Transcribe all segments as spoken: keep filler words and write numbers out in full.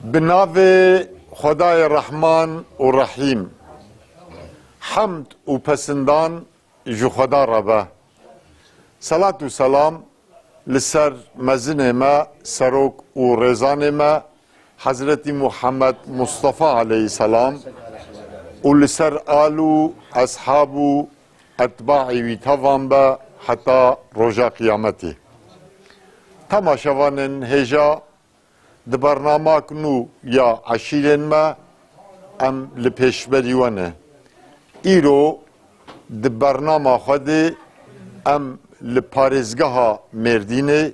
Bi navê Xwedayê Rehman û Rehîm. Hemd û pesindan ji Xweda re be. Selat û selam li ser mezinê me, serok û rêzanê me, Hezretî Muhammed Mustafa aleyhisselam û li ser al û eshab û etbaî wî tevan be heta roja qiyametê. Temaşevanên hêja, di bernamak nû ya eşîrên me em li pêşberî we ne. Îro di bernama xwe de em li parêzgeha Mêrdînê,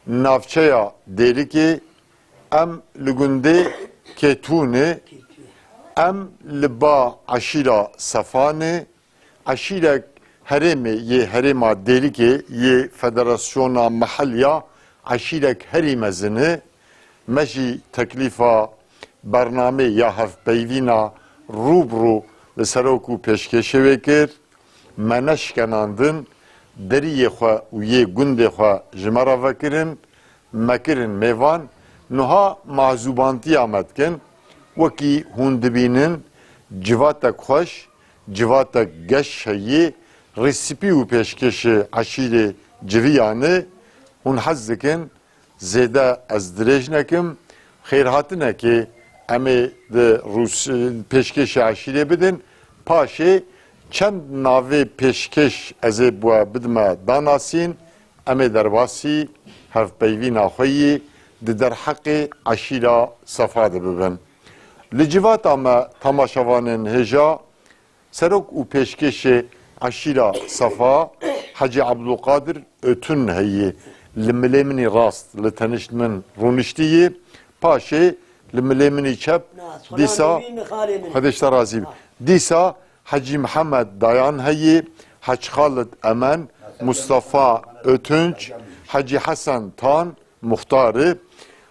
navçeya Dêrikê, em li gundê Kêtûnê, em li ba eşîra Sefanê, eşîrek herêmê yê herêma Dêrikê yê Federasyona Mehel ya eşîrek herî mezin e. Me jî teklîfa bernamê ya hevpeyvîna rû bi rû li serok û pêşkêşê wê kir. Me neşkenandin deriyê xwe û yê gundê xwe ji me re vekirin, me kirin mêvan. Niha mazûbantiya me dikin. Wekî hûn dibînin, civatek xweş, civatek geş heyî, rêspî û pêşkêşê eşîrê Civiyane. Hûn hez dikin, zêde ez dirêj nekim. Xêrhatinekê em ê di rûs-, pêşkêşê eşîrê bidin. Paşê çend navê pêşkêş ez ê bi we bidime danasîn. Em ê derbasî hevpeyvîna xwe yî di derheqê eşîra Sefa de bibin. Li civata me temaşevanên hêja, serok û pêşkêşê eşîra Sefa, Hecî Ebdulqadir Ötün heyî, li milê min î rast, li tenişt min rûniştî yî, paşê li milê min î çep, dîsa, Xwedê ji te razî be. Dîsa Hecî Mihemed Dayan heyî, Hec Xalid Emen, Mustafa Ötünç, Hecî Hesen Tan, muxtarê,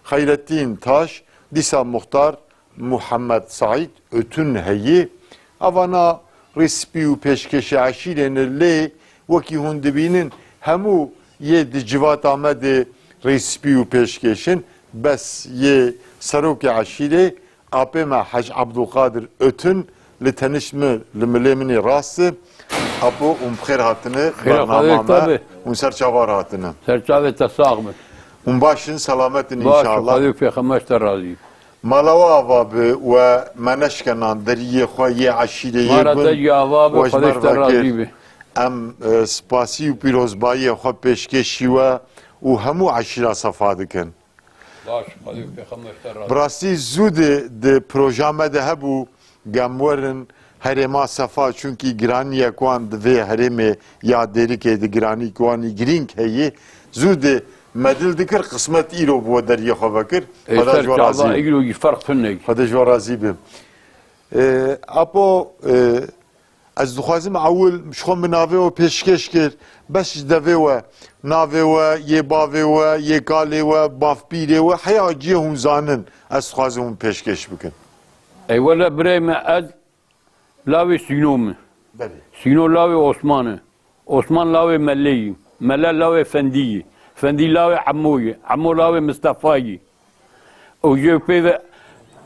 Xeyretîn Taş, dîsa muxtar Muhammed Saîd Ötün heyî. Evana rêspî û pêşkêşê eşîrê ne lê wekî hûn dibînin hemû yê di civata me de rêspî û pêşkêş in. Bes yê serokê eşîrê Apê me Hec Ebdulqadir Ötün li tenişt min, li milê min ê rast e. Apo, hûn bi xêr hatine bernama me. Hûn ser çava re hatine. Ser çavê te sax bin. Hûn baş in, selamet in înşallah. Baş, Xwedê û pêxember ji te razî. Mala we ava bi we me neşkenan deriyê xwe yê eşîrê yê gund. Ma re te jî ava bi, Xwedê ji te razî bi. Em, e, spasî û pîrozbayiyê xwe pêşkêşî we û hemû eşîra Sefa dikin. Baş, Xwedê û pêxember ji te razî. Bi rastî zû di, di proja me de hebû, gem werin herêma Sefa, çunkî giraniyek wan di vê herêmê ya Dêrikê de giranîk wan î girîng heye. Zû di me dil dikir, qismet îro bi we deriyê xwe vekir. Ê, Xweda ji we razî be. Îro jî ferq tune ye. Xwedê ji we razî be. Ê, Apo, ê, Ez dixwazim ewil ji xwe min navê we pêşkêş kir, bes ji devê we, navê we, yê bavê we, yê kalê we, bavpîrê we, heya cihê hûn zanin, ez dixwazim hûn pêşkêş bikin. Ey wele birê me, ez lawê Sîno me. Belê. Sîno lawê Osman e. Osman lawê Melê yî. Mele lawê Fendî yî. Fendî lawê Emo yî. Emo lawê Mistefa yî. Û jê pê ve,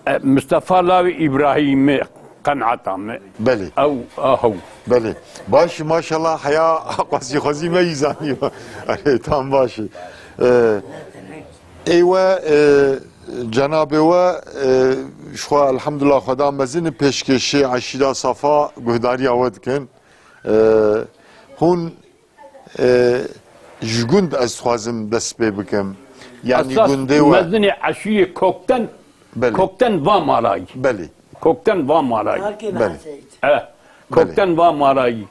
e, Mistefa lawê Îbrahîmê, qenata me. Belê. Ew, aho. Belê. Baş, maşallah, heya qasî xwezî me yî zanî. Erê, tam baş. E, ê we, e, cenabê we, e, ji xwe elhamdulillah Xweda mezin in pêşkêşê eşîra Safa guhdariya we dikin. E, hûn E, ji gund ez dixwazim dest pê bikim. Yanî esas gundê we mezinê eşîrê Kokten, belê, Kokten va malayî. Belê. Kokten va malayî. Belê. E, Kokten va malayî.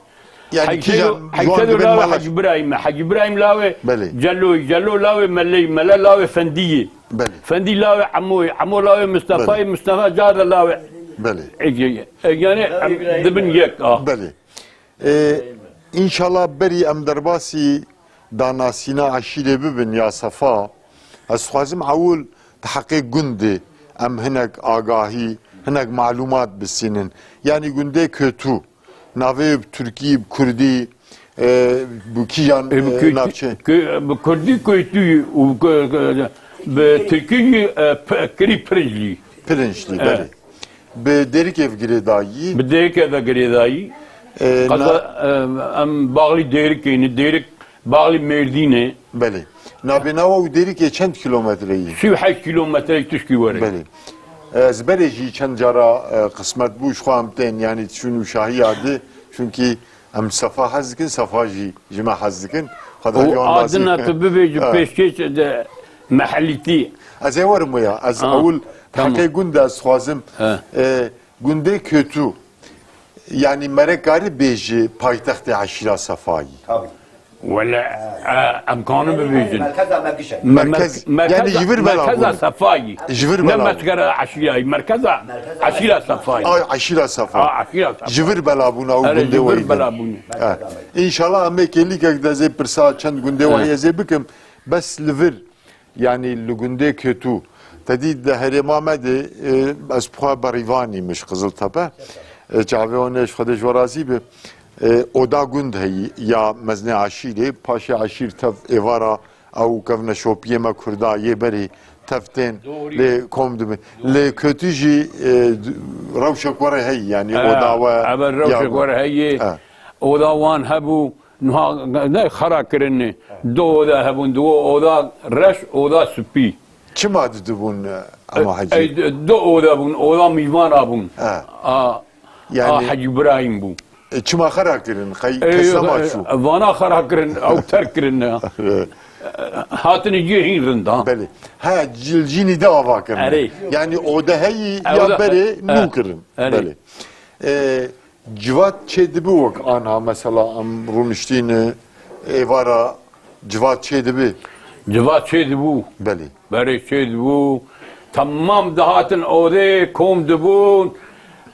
Yani Heyşedo, kîjan Heyşedo lawê Hacî Birayîm e. Hacî Birayîm lawê Celoyî. Celo lawê Meleyî. Mele lawê Fendiyê. Belê. Fendî lawê Emoyî. Emo lawê Mistefayî. Belê. Mistefa car de lawê. Belê. E, e, e, yani, em dibin yek, a. Belê. Ê, înşallah berî em derbasî danasîna eşîrê bibin ya Sefa, ez dixwazim ewil di heqê gundê em hinek agahî, hinek malûmat bisînin. Yanî gundê Kötû, navê bi Tirkî, bi Kurdî, e, bi kîjan, e, bi Kürtî, navçe? Kö-, bi Kurdî Kötû û kö-, kö-, Bi tirkî jî, e, p-, kirî pirinçlî. Pirinçlî, E. belê. Bi dêrikê ve girêdayî. Bi dêrikê ve girêdayî. E, Qeza, na- e, em baxlî dêrikê ne, dêrik baxlî Mêrdînê. Belê. Nabênawa û dêrikê çend kilometre yî? Sî û heşt kilometre tişkî were. Belê. Ez berê jî çend cara, e, qismet bû, ji xwe em tên, yanî çûn û şahî ardî. Çunkî em Sefa hez dikin, Sefa jî ji me hez dikin. Xwedar Û wan razî. adina tu bibêjî Ha. pêşkêş de mehellîtî. Ez ê werim wêya. Ez Ha, ewil tamam. heqê gund de ez dixwazim. Ha. E, gundê Kötû. Yanî mere karî bêjî paytextê eşîra Sefayî. Tabii. Wele, e, em kanin bibêjin. Merkeza me giş e. Me-, Merkez, mer-, merkeza, yani ji vir bela merkeza bûn. Sefayî. Ji vir Ne bela bûn. merkeza eşîrayî, merkeza eşîra Sefayî. Ay, eşîra Sefa. A, eşîra Sefa. Ji vir bela bûn ew Erê, gundê ji vir wayî bela din. bûn. Merkeza E. me. Înşallah em ê kêlîkek de zê pirsa çend gundê E. wayî ez ê bikim. Bes li vir, yanî li gundê Kötû. Te dî di herêma me de, e, ez bi xwe berîvanî min ji Qiziltepe. E, çavê wan ê ji Xwedê ji we razî be. E, oda gund heyî ya mezinê eşîrê, paşê eşîr tev êvara ew kevneşopiyê me Kurda yê berê tev tên Doğru. lê kom dibin. Doğru. Lê Kötû jî, e, d-, rewşek were heyî, yanî E, oda we ev rewşek ya were heyî. E. Oda wan hebû, niha ne xera kirin. Du oda hebûn, du oda reş, oda spî. Çima didibûn, e, ama E, hecî? e, du oda bûn, oda mîvana bûn. E. A, Yani a Hecî Birahîm bû. E, çima xera kirin? Qey E, kes nema e, çû? Vana xera kirin, ew terk kirin ya. Hatinî cihê hîn rind ha. Belê. Ha, cil-, cînî de ava kirin. Erê. Yani oda heyî E, ya oda, berê e, nû kirin. erê. Belê. E, civat çê dibi wek anha mesela em rûniştîne êvara civat çê dibi. Civat çê dibû. Belê. Berê çê dibû. Temam dihatin odê kom dibûn.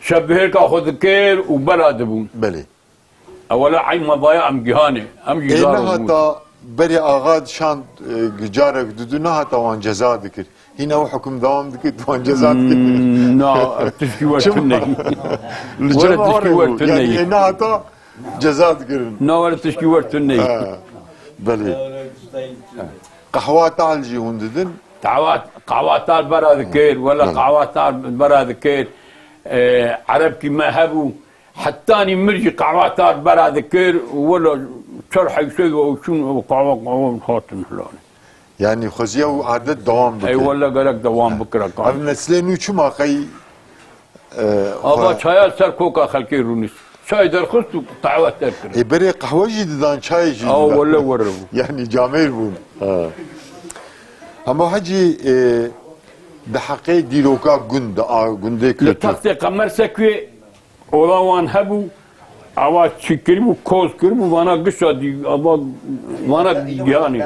Şevbihêrka xwe dikir û bela dibûn. Belê. Ewela eyn mevaya em gihanê. Em jî Ê zar nehata bûn. Berê axa dişand, e, carek didu nehata wan ceza dikir. Hîna ew hukm dewam dikir, wan ceza dikir. Hmm, na, tişkî wer Çima? tune. Li Were cem tişkî wer hebû. tune. Yani ê nehata ceza dikirin. Na, were tişkî wer tune. Ha, belê. Qehwa tal jî hûn didin? Qehwa, qehwa tal bera dikir, wela Belê. qehwa tal bera dikir. E, Erebkî me hebû. Hetanî mir jî qehwa tal bera dikir, wela çar heyşê de ew çûn, ew qehwa, qehwa hatin hilanê. Yani xweziya û adet dewam Ey bike. wele gerek dewam bikira kan. Ev neslê nû çima qey, e, Ava xwe çaya ser koka xelkê rûnişt. Çay derxist û qehwe ter kir. Ê berê qehwe jî didan, çayê jî Awa didan. wele were bû. Yani camêr bûn. Ha. Hema Hecî, e, di heqê dîroka gund, a gundê Li Kötû. textê Qemer Sekwê Ola wan hebû, ava çi kiribû, koz kiribû, vana gişa dî, ava vana gihanê.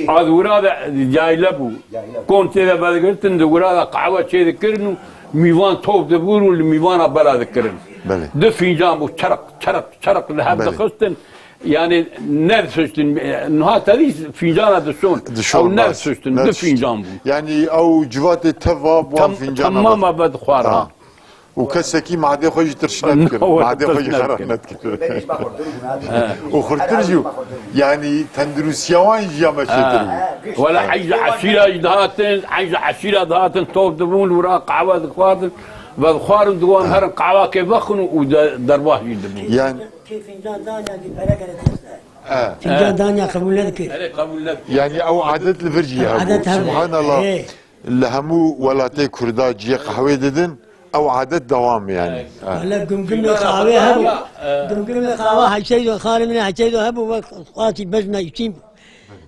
A di wira de cayle bû. Kon tê de vedigirtin, di wira de qehwe çê dikirin û mîvan top dibûn û li mîvana bela dikirin. Belê. Du fîncan bû, çerq, çerq, çerq li hev Belê. dixistin. Yani nediştin, niha tedî fîncana dişon. Dişon, Ew baş. nediştin, du Nediştin. fîncan bû. Yani ew civatê teva bi wan Tam, fîncana tamam ve. abi dixwara. Ha. Û kesekî madê xwe jî tirş nedikir. Madê xwe jî xera nedikir. Û xurtir jî, yani tenduristiya wan jî ya me çêtir bû. Wela heyza eşîra jî dihatin, heyza eşîra dihatin, top dibûn, wira qehwe dixwarin, vedixwarin, diwan herin qehwakê vexin û de-, derbas jî dibûn. Yani Kê fincan danya ki pere gere teste. He. Fincan danya qebûl nedikir. Erê, qebûl nedikir. Yani ew adet li vir jî hebû. Adet hebû. Subhanallah. Ê. Li hemû welatê Kurda ciyê qehwê didin, ew adet dewam yani. Ê. He. Wele gumgumê qahwê hebû. Gumgumê qahwe heçey do, xalê min heçey do hebû, wek xwatî bejna îtîm.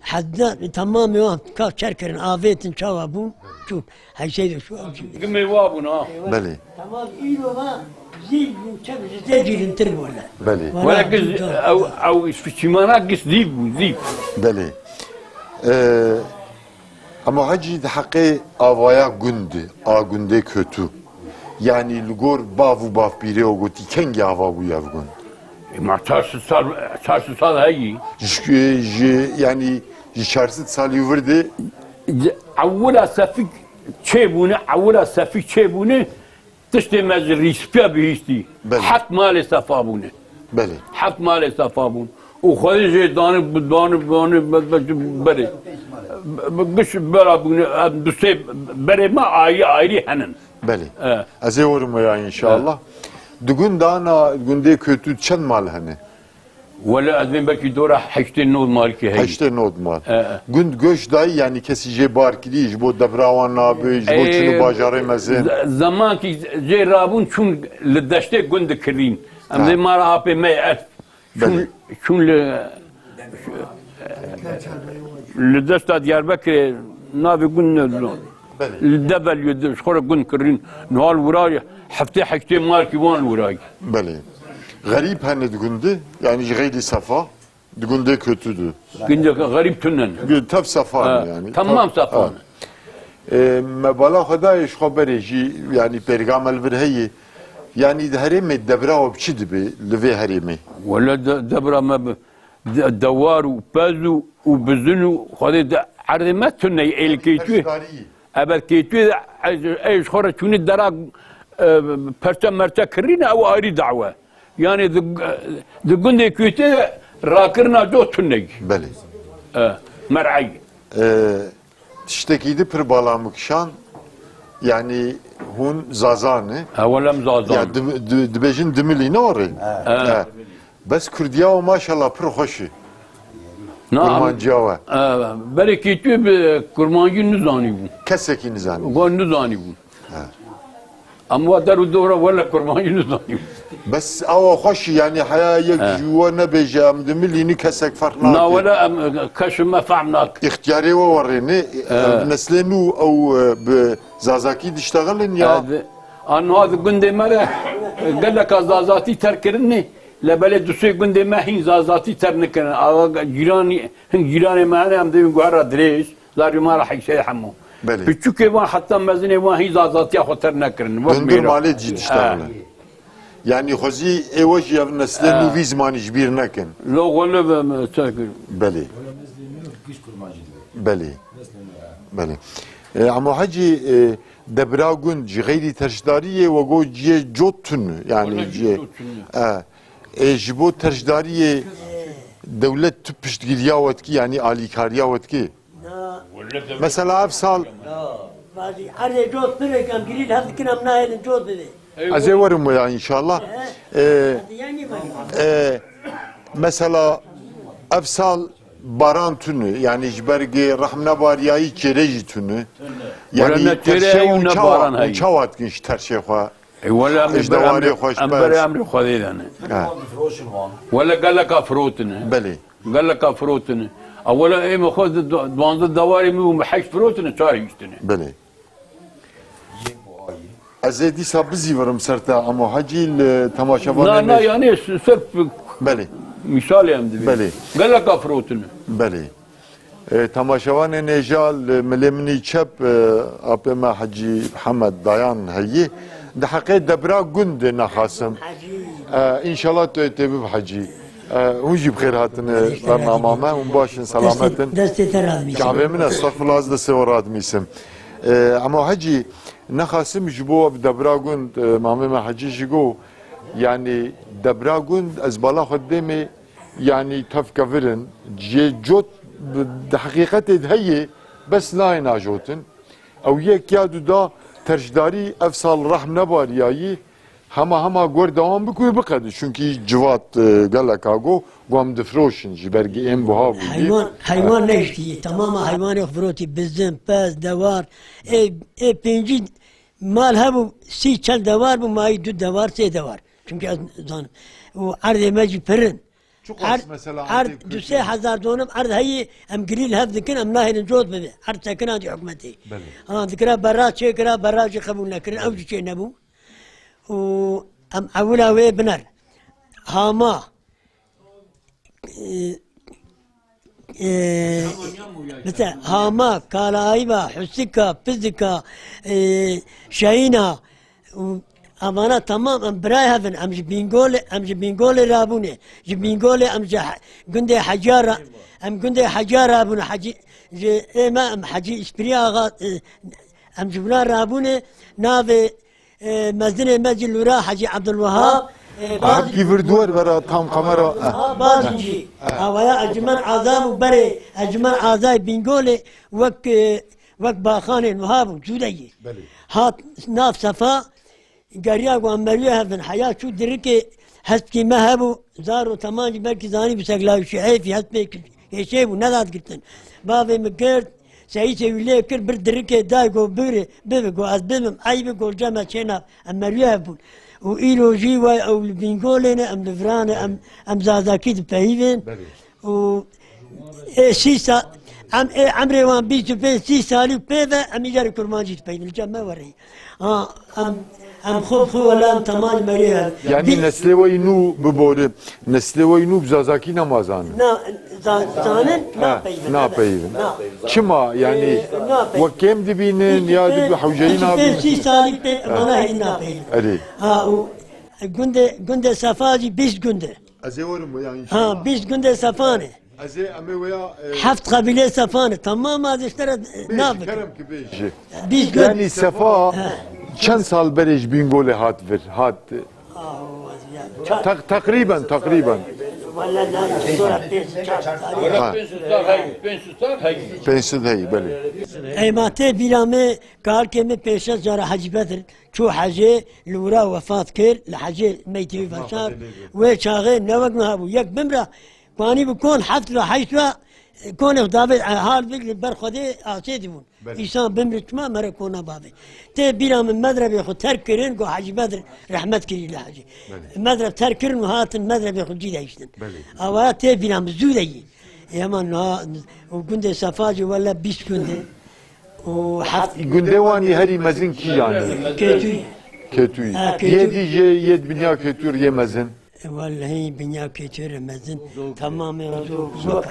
Hezda, tamamê wan ka çer kirin, avêtin çawa bûn, çûn. Heçey do şu ew cî. Gumê wa bûn ha. Belê. Tamam, îro va zîv bû, çev ji te cîrintir bû wele. Belê. Wala Wele giz, zîv da. ew, ew fiçîmana giz zîv bû, zîv. Belê. Ee, Ama hecî di heqê avaya gund, a gundê Kötû. Yani li gor bav û bavpîrê o gotî, kengî ava bûye ev gund? E, ma çar sed sal, çar sed sal heyî. Ji, ji, yani ji çar sed salî û vir de. Ewila sefik çêbûne, ewila sefik çêbûne, Tiştê me ji rîspiya bihîstî. Belê. Heft malê sefa bûne. Belê. Heft malê sefa bûn. Û xwedî jê danî, danî, danî, be-, be-, berê. Be-, be-, giş bera bûne, em du sê berê me ayrî, ayrî henin. Belê. E. Ez ê werim waya înşallah. Di gundana, gundê Kötû çend mal hene? Wele ez bên belkî dora heştê nod malkî heyî. Heştê nod mal. E, e. Gund göç dayî, yanî kesî jê bar kirî, ji bo debra wan nabê, ji bo çûn û bajarê mezin. E, ze-, zemankî jê rabûn çûn li deştê gund dikirîn. Em Ha. dê mara apê me ye. Belê. Çûn, çûn li, li desta Diyarbekirê navê gund ne. Belê. Li Develiyê de ji xwe re gund kirîn. Niha li wira heftê heştê markî wan li wira ye. Belê. Xerîb hene di gundê, yanî ji xeyrî sefa, di gundê Kötû de. Gundê xerîb tunen. Tev sefa ne yanî. Temam sefa ne. E, me bala xwe dayê ji xwe berê jî, yanî pêrga me li vir heye. Yanî di herêmê debra we bi çi dibe li vê herêmê? Wele de, debra me bi de, dewar û pez û, û bizin û xwedê de erdê me tune ye êlikê tu. Teşdarî. Ebed kê tu ê, ê ji xwe re çûnî dera, e, perçe merçe kirîne ew ayrî dawe. Yanî di, di gundê Kûtê rakirina do tune ye. Belê. E, mer'ey. E, tiştekî di pir bala min kişand, yanî hûn Zaza ne? Ha, wele em Zaza ne. Ya, di, di, dibêjin Dimilî ne orê? Ha. Ha. Bes Kurdiya we maşallah pir xweş e. Na, Kurmanciya we. E, berê Kûtê bi kurmancî nizanîbû. Kesekî nizanî. Wan nizanîbû. Em wa der û dora wele kurmancî nizanî. Bes awa xweş e, yanî heya yek ji we nebêje em Dimilî ne, kesek ferq nake. Na wele em, keşê me fehm nake. Îxtiyarê we werê ne, ev neslê nû ew, e, bi zazakî diştexilin ya? E, di, a niha di gundê me re geleka zazatî ter kirinê, lebelê du sê gundê me hîn zazatî ter nikirin. Awa cîranî, hin cîranê me hene em dibin guhera dirêj. Zarî mala Heyseyê hemû. Belê. Piçûkê wan heta mezinê wan hîn zazatiya xwe ter nekirin. Wek Hundir mêro. Malê cî diştexile. Yanî xwezî ê we jî ev neslê nû vî zimanî ji bîr nekin. Lo xwe li be me çek. Belê. Belê. Belê. E, Emo Hecî, e, debra gund ji xeyrî terşdariyê we got ciyê cot tune. Yanî ciyê. E, e, ji bo terşdariyê dewlet tu piştgiriya we dikî, yanî alîkariya we dikî? Na. Mesela ev sal. Na. Bazî erdê cot pir e, em girî li hev dikin, em nahêlin cot bibê. Ez ê werim wira înşallah. Ee, Hadi yanî bak. E, mesela ev sal baran tune, yanî ji ber gê rehm nebariyayî çêre jî tune. Yanî ne çêre terşe ew û ne çawa, baran û heyî. Çawa dikin ji terşê xwe? E, wele em Ji ber dewarê emrê, xwe ji em ber pez. Emrê Xwedê de ne. Ha. Wele geleka firotine. Belê. Geleka firotine. A wele ê me xwe di du-, duanzeh dewarê min û me heşt firotine, çar hiştine. Belê. Ez ê dîsa bizîvirim ser te Emo Hecî li temaşevanê Na, na, me. Yanî s-, sirf Belê. Mîsalê em dibê. Belê. Geleka firotine. Belê. E, temaşevanên hêja li milê min î çep, e, apê me Hecî Hemed Dayan heyî. Di heqê debra gund de nexasim. E, înşallah tu yê tê bib Hecî. E, hûn jî bi xêr hatine bernama me. Hûn baş in, selamet in. Destê, destê te radimîsim. Çavê min, estexfirullah, ez destê we radimîsim. E, Emo Hecî, nexasim ji bo bi debra gund, e, mamê me Hecî jî got, yanî debra gund ez bala xwe didêmê, yanî tevkevir in, cihê cot di heqîqetê de heye, bes nayên ajotin. Ew yek ya du da terşdarî ev sal rehm nebariyayî, hema hema guer dewam bike û biqede. Çunkî civat, e, geleka got, got em difroşin, ji ber gê ên buha bûyî. Heywan, heywan neştî, temama heywanê xwe firotî, bizin, pez, dewar, ê, ê pêncî mal hebû, sî çend dewar bû, mayî du dewar, sê dewar. Çimkî ez zanim. Û erdê me jî pir in. Çiqas Erd, mesela erd, erdê du sê hezar donim erd heyî, em girî li hev dikin, em nahêlin cot bibe. Erd sekinandî hikûmetê. Belê. Ha, dikira berra çêkira, berra jî qebûl nekirin, ew jî çê nebû. Û em ewila wê biner. Hama, e, e, mesela Hama, Kalaayva, Husika, Pizika, e, Şehîna, û evana temam em birayê hev in, em ji Bîngolê, em ji Bîngolê rabûne, ji Bîngolê em ji he-, gundê Heciya ra-, em gundê Heciya rabûne, Hecî, ji ê me em Hecî Îspirî Axa, e, em ji wina rabûne, navê, e, mezinê me jî li wira Hecî Ebdulwehab, E, Hepkî vir duwer vera tam kamera. Ha, bazin jî. Awaya Ecmen Aza bû berê, Ecmen Azay Bîngolê wek, e, wek baxanên wiha bû, cûde yî. Belê. Hat nav sefa, geriya ku em merûyê hev in, heya çû dirikê hespkî me hebû, zar û teman jî belkî zanî bi seglawî şî heyfî hespê hêşê bû, nedat girtin. Bavê min girt, seyîsê wî lê kir, bir dirikê day, got, "Bigre, bibe," got, "Ez bibim, eyb e," got, "Cem ez çêna." Em merûyê hev bûn. Û îro jî we ew li Bîngolê ne, em li viran e, em, em zazakî dipeyivin. Belê. Û ê sî sa-, em ê emrê wan bîst û pênc sî salî pê ve, em îcarê kurmancî dipeyivin. Li cem me were. Ha, em, em xwe bi xwe wela em teman merê hev. Yanî Bî- neslê we yî nû bibore, neslê we yî nû bi zazakî nema zanin. Na, za-, zanin, Ha, napeyivin. napeyivin. Na. Çima? Yanî Ee, napeyivin. we kêm dibînin ya Pêncî dibi pênc, hewceyî pêncî pênc nabînin? sî salî pê, Ha. vana heyî napeyivin. Erê. Ha, û gundê, gundê Sefa jî bîst gund e. Ez ê werim ya înşallah. Ha, bîst gundê Sefa ne. Ez ê, em ê weya, e, Heft qebîlê Sefa ne. Tamam, ez ji te re, e, Bêjî, nabim. kerem ki bêjî. Bîst gund. Yanî Sefa Ha. çend sal berê ji Bîngolê hat vir, hat? Aho, ez ya, çar. Tak-, teqrîben, teqrîben. Wala na, sonra pênc, çar salî. Ha. Pênc sed heyî, pênc sed heyî. Pênc sed heyî, belê. Ey ma tê bîra me, kalkê me pêşe cara Hecî Bedir. Çû hecê, li wira wefat kir, li hecê meytê wî veşar. Wê çaxê ne wek niha bû. Yek bimra, ku anî bi kon heft ra heşt ra, konê davê, e, hal bik li ber Xwedê asê dibûn. Belê. Îsan bimri çima mere kona bavê. Tê bîra min medrebê xwe terk kirin, ku Hecî Bedir rehmet kirî li hecê. Belê. Medreb terk kirin û hatin medrebê xwe cî de hiştin. Belê. Awaya tê bîra min zû de yî. Ema niha û gundê Sefa jî wele bîst gundê. û heft Gundê wan yî herî mezin kîjan e? Kêtûyî. Kêtûyî. Ha, Kêtûyî. Yê dî jê, yê di binya Kêtûr yê mezin? E, wellehî binya Kêtûr e mezin. Tamamê zok, zok.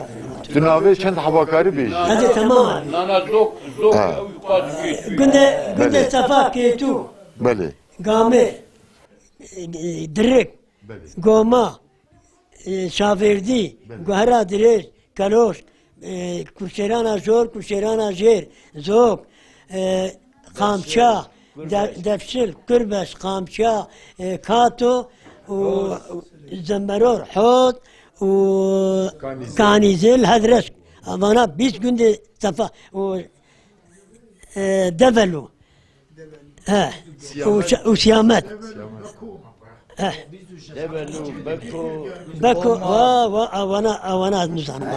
Tu navê çend heba karî bêjî? Hadi tamam abi. Nana zok, zok, Ha. ew yukarı Kêtûyî. Gundê, gundê Belê. Sefa Kêtû. Belê. Gamê. E, e, Dirik. Belê. Goma. e, Şavêrdî, Belê. Guhera Dirêj, Keloş, e, Kurşêrana Jor, Kurşêrana Jêr, Zok, e, Qamça, Defşil, De-, Kurbeş. Defşil, Kurbeş, Qamça, e, Kato û Zemberor, Hot û Kanîzil. Kanîzil, Hedreşk. Vana bîst gundê Sefa û, e, Develo. He. Û Siyamet. Û Şa-, û Siyamet. He. Develo, Beko, Beko, Koma. wa, wa, awana, awana ez nizanim.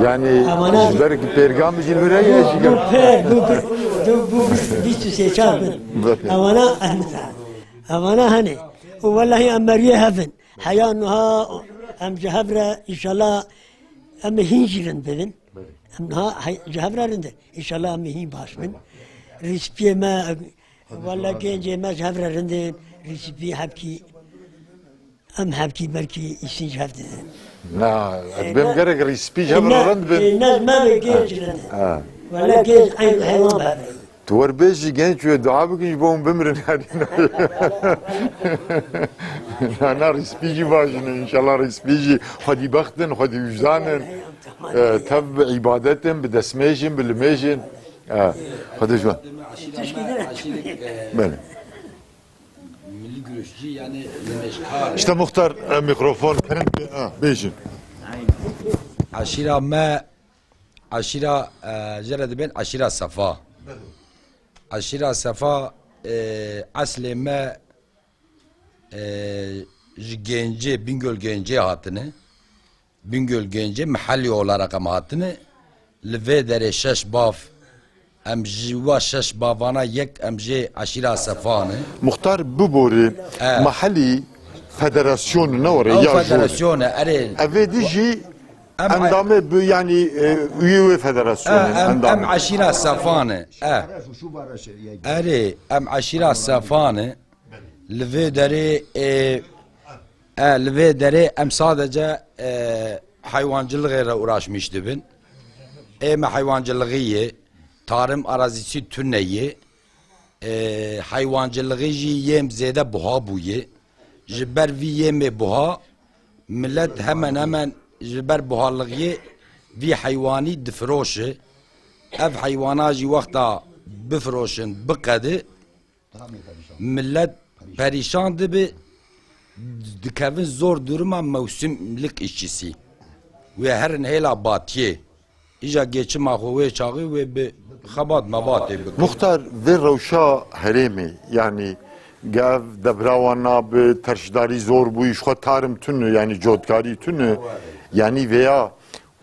Yani Awana ji ber ki pêrgam jî li vir heye jî bu gel. per, bu bir, bu, bu bir, bîst û sê çar bin. Belê. Awana ez nizanim. Awana hene. Û wellahî em meriyê hevin. Heya niha em ji hev re înşallah em ê hîn jî rind bibin. Belê. Em niha hey-, ji hev re rind in. Înşallah em ê hîn baş bin. Rîspiyê me, wele gencê me ji hev re rind in. Rîspî hevkî, em hevkî belkî îsîn ji hev didin. Na, Ê, bêm ne- gerek rîspî ji hev re ne- rind bin. Ê, ne ji me ve genc rind in. Ha. Wele genc eyn heywan be. Tu wer bêjî genç wê dua bikin ji bo hûn bimirin herî nayê. Na, na, rîspî jî baş in, înşallah rîspî jî xwedî bext in, xwedî wijdan in. E, tev bi îbadet in, bi destmêj in, bi limêj in. E, Xwedê ji wan. Belê. Milli görüşçü yani limêjkar. İşte muxtar, e, mikrofon, kirin, e, bêjin. Aşîra me Eşîra, e, jê re dibên Eşîra Sefa. Belê. Eşîra Sefa, e, eslê me, e, ji Gencê, Bingöl Gencê hatine. Bingöl Gencê mehellî olarak em hatine. Li vê derê şeş bav, em ji wa şeş bavana yek em jê Eşîra Sefa ne. Muxtar biborî, E. mehellî federasyonu ne were Ew ya jor. federasyonu, erê. Evê dijî Em Endamê bi, yanî, e, üye wê federasyonê, E, em, endamê. em eşîra Sefan e. E. Erê, em eşîra Sefan e. Li vê derê, e, e, li vê derê em sadece, e, heywancılığı re uğraşmış dibin. Ê me heywancılığı ye. Tarım arazisi tune ye. E, heywancılığı jî yêm zêde buha bûye. Ji ber vî yêmê buha, millet hemen hemen ji ber buhalixiyê vî heywanî difiroşi. Ev heywana jî wexta bifiroşin, biqedi, millet perîşan dibi. dikevin zor duruma mewsimlik işçisi. Wê herin hêla batiyê. Îja geçima xwe wê çaxî wê bi xebat mebatê bikin. Muxtar, vê rewşa herêmê, yanî ge ev debra wan nabe, terşdarî zor bûyî, ji xwe tarim tune, yanî cotkarî tune, yanî vêya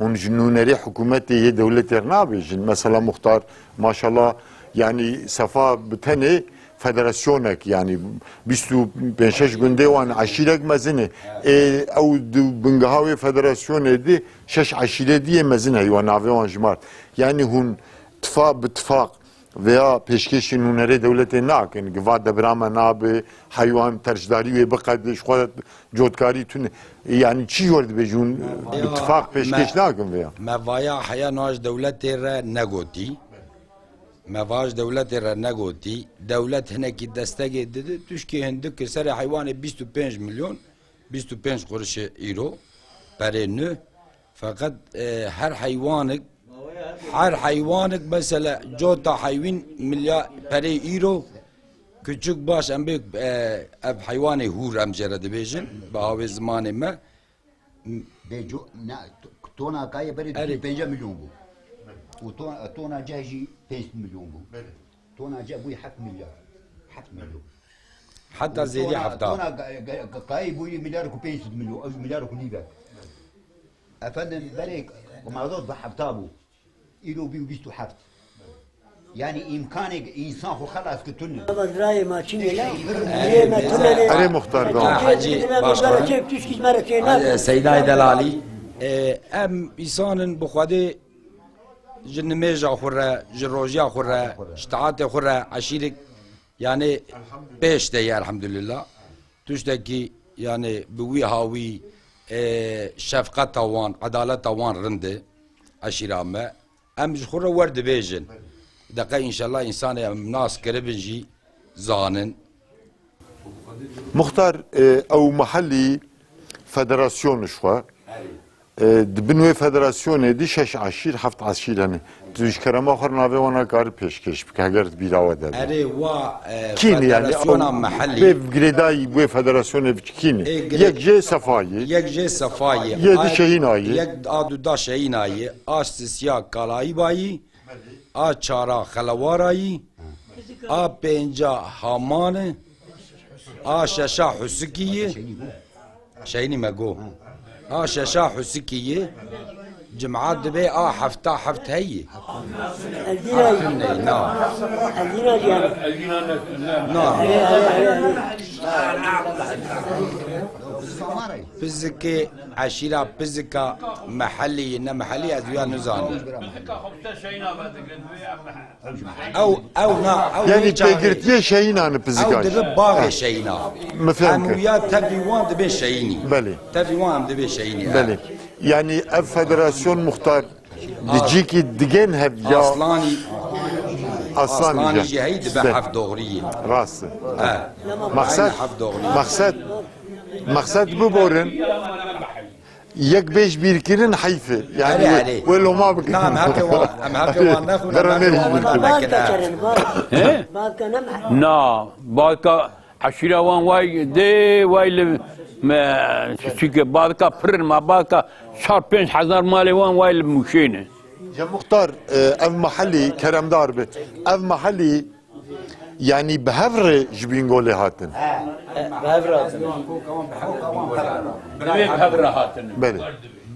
hûn ji nûnerê hikûmetê yê dewletê re nabêjin. Mesela Muxtar, maşallah, yanî Sefa bi tenê federasyonek, yanî bîst û pênc şeş gundê wan, eşîrek mezin e. Ê, ew di bingeha wê federasyonê de şeş eşîrê dî yê mezin heye, wan navê wan jimart. Yanî hûn tifa-, bi tifaq veya pêşkêşî nûnerê dewletê nakin, giva debra me nabe, heywan terşdarî wê biqede, ji xwe cotkarî tune. Yanî çi jor dibêjin hûn bi tifaq pêşkêş nakin veya? Me vaya heya niha ji dewletê re negotî. Me va ji dewletê re negotî. Dewlet hinekî destegê didi. Tişkê hindik ki serê heywanê bîst û pênc milyon, bîst û pênc qurişê îro, perê nû. Feqet, e, her heywanik, her heywanik mesela cota heywîn milya perê îro, küçük baş em bê, e, ev heywanê hûr em jê re dibêjin, bi havê zimanê me. Bê co-, ne, to-, tona kayê berê Erê. Pênc milyon bû. Û to-, tona ceh jî pênc milyon bû. Belê. Tona ceh bûyî heft milyar. Heft milyon. Heta Û zêdî tona, hefta. Tona ga-, ga-, ga-, kayê bûyî milyar ku pênc sed milyon, ew milyar ku nîvek. Efendim, berê mazot bi hefta bû. Îro bî û bîst û heft. Yanî îmkanê însan xwe xelas ki tune. Baba, birayê ma çinê ne? Birayê me tune ne? Erê Muxtar, devam. Ha, Hacî, başkanım. Çek tuşkî ji me re tê ne? Hacî, Seydayê Delalî, e, em însanin bi Xwedê ji nimêja xwe re, ji rojiya xwe re, ji taatê xwe re, eşîrek, yanî pêş de ye, elhamdülillah. Tiştekî, yanî bi wî hawî, e, şefqeta wan, edaleta wan rind e, eşîra me. Em ji xwe re wer dibêjin. Deqe înşallah însanê em nas kiribin jî zanin. Muxtar, e, ew mehellî federasyon ji xwe. E, di bin wê federasyonê de şeş eşîr, heft eşîr hene. Tu ji kerema xwe re navê wan a kar pêşkêş bike, heger di bîra we de be. Erê, wa, e, Kî ne yani? Federasyona Ew mehellî. Bê girêdayî wê federasyonê kî ne? Ê, girê-, Yek jê Sefayê. Yek jê Sefayê. Yê di Ay-, Şehînayê. Yek a du da Şehînayê. A sisiya Kalayîbayî. A çara Xelewarayî. A pênca Hamanê. A şeşa Husikî ye. Şehînî me got. Ha şeşa Husikî yê. Cima dibe a hefta heft heyî. Elvîra. Ney, na. Elvîra yani. Na. Pizikê, eşîra Pizika, mehellî, ne mehellî, ez ya nizanim. Ew, ew na, ew Yani nê çaxê. Pêgirtiyê Şehînan e Pizika. Ew dibe baxê Şehîna. Min fêm kir. Em ya tevî wan dibe Şehînî. Belê. Tevî wan em dibe Şehînî. Belê. Yani ev federasyon Muxtar di cîkî digên hev ya. Aslanî. Aslanî Aslanî ya. Jî hey dibe Be. Heft doğriyê. Rast e. He. Maqsed, Aynen heft doğriyê. Maqsed, maqsed biborin. Yek bêj bîrkirin heyf e. Yani Erê, we, erê. We loma bikin. Na, em heqê wan, em heqê wan nexwin, em heqê wan wina nekin. Baz dekerin, baz. He? Baz ke ne me. Na, baz ke eşîra wan way de, way li me, çike baz ke pir ma, baz ke çar pênc hezar malê wan way li Mûşê ne. Ya muxtar, e, ev mehellî keremdar be. Ev mehellî Yani bi hev re ji Bîngolê hatin. Bi hev re hatin. Dibên bi hev re hatin. Belê.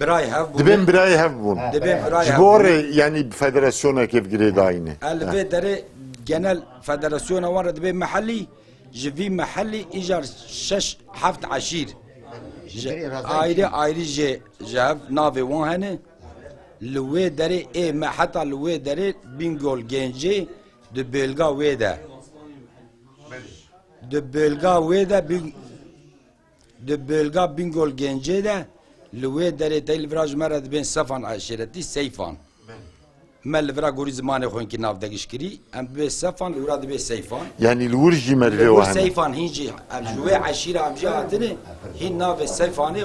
Birayê hev bûn. Dibên birayê hev bûn. Dibên birayê hev bûn. Ji bo re yani bi federasyonekê bi girêdayî ne. El vê derê genel federasyona wan re dibê mehellî, ji vî mehellî îcar şeş heft eşîr. Ji ayrı ayrı jê ji hev navê wan hene. Li wê derê ê me heta li wê derê Bîngol Gencê Di bölga wê de. Di bölga wê de Bîng-, di bölga Bîngol Gencê de li wê derê tey li vira ji me re dibên Sefan eşîretî Seyfan. Me li vira gorî zimanê xwe hinkî navdegîş kirî. Em dibê Sefan, li wira dibê Seyfan. Yani li wir jî me Li vir wahane. Seyfan hîn jî, em ji wê eşîra em jî hatine, hîn navê Seyfanê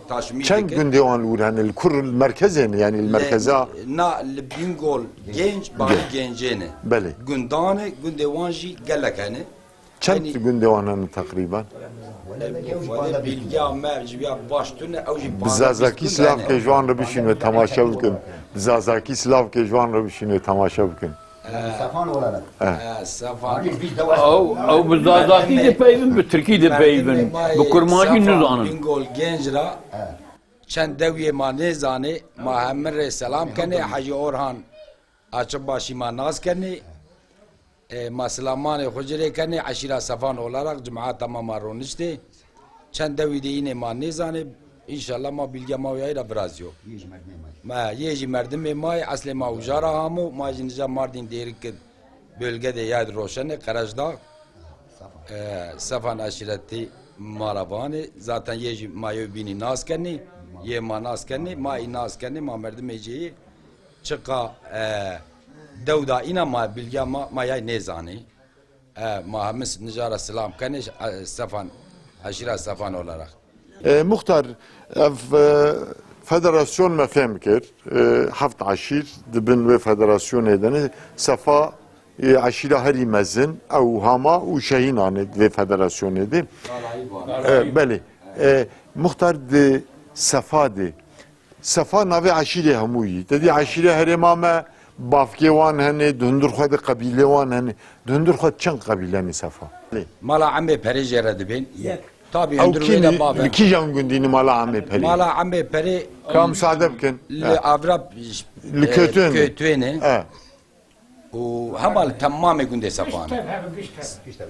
taşmî Çend dike. Gundê wan li wir hene? Li kur, li merkezê ne? Yani li Li, merkeza na, li Bîngol Genc, Barî Gencê ne. Belê. Gundan e, gundê wan jî gelek hene. Çend gundê wan hene teqrîben? Wele bilgiya me ji ya baş tune, ew jî Bi zazakî silav ke ji wan re bişîne temaşe bikin. Bi zazakî silav ke ji wan re bişîne temaşe bikin. Sefan olarak. He. Sefan. Ew, ew bi zazakî dipeyvin, bi tirkî dipeyvin, bi kurmancî nizanin. Bingol Genc ra çend dewiyê ma nêzanê, ma hemin rê selam kenê, Hecî Orhan Açıkbaşî ma nas kenê. E, ma silamanê xwe ci rê kenê, eşîra Sefan olarak cemaeta ma ma roniştê. Çend dewî de yînê ma nêzanê, înşallah ma bilgiya ma wî ra virazîyo. Yê jî merdimê ma yê. Ma, yê jî merdimê ma yê, eslê ma uca ra hamo, ma jî nija Mardin Dêrik bölge de yad roşenê, Qerejdax. E, Sefan eşîretî ma ra vanê, zaten yê jî ma yê bînî nas kenê, yê ma nas kenê, ma î nas kenê, ma merdimê cê yê. Çiqa, e, dewda îna ma bilgiya ma, ma yay nêzanî. E, ma hemin nijara silam kenê, e, Sefan, eşîra Sefan olarak. E, Muxtar, ev, e, federasyon me fêm kir. E, heft eşîr di bin wê federasyonê de ne. Sefa, e, eşîra herî mezin, ew Hama û Şehînan e di vê federasyonê de. E, belê. E, Muxtar di Sefa de Sefa navê eşîrê hemû yî. Te dî eşîrê herêma me, bavkê wan hene, di hundir xwe de qebîlê wan hene. Di hundir xwe çend qebîle ne Sefa? Mala Emê Perê jê re dibên. Yek. Tabî Ew hundir kî wê de ne, bav e. Li kîjan gundî ne mala Emê Perê? Mala Emê Perê Ka misade bikin. Li Ha. Avra Li e, Kötüyên de. Kötüyên e. Ha. Û hema li temamê gundê Sefan e.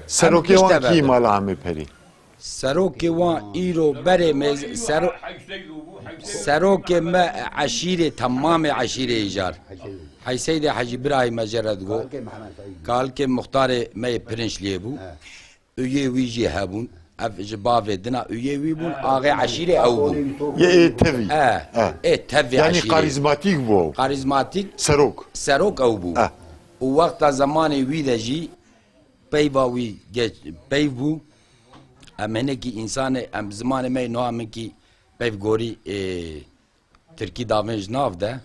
Serokê Em wan kî pişte mala Emê Perê? Serokê wan îro berê mêz-, sero-, serokê me eşîrê, temamê eşîrê îcar. Heyseydê Hecî Birahî me jê re digo. Kalkê Muxtarê me yê Pirinçliyê bû. Uyê wî jî hebûn. Ev ji bavê dina uyê wî bûn. Axê eşîrê ew bû. Yê ê tevî. E, E. ê tevî Yanî eşîrê. Karizmatîk bû ew. Karizmatîk Serok. serok ew bû. E. Û wexta zemanê wî de jî peyva wî geç, peyv bû. Em hinekî însanê, em zimanê me yê niha min kî peyv gorî, ê, tirkî davên ji nav de.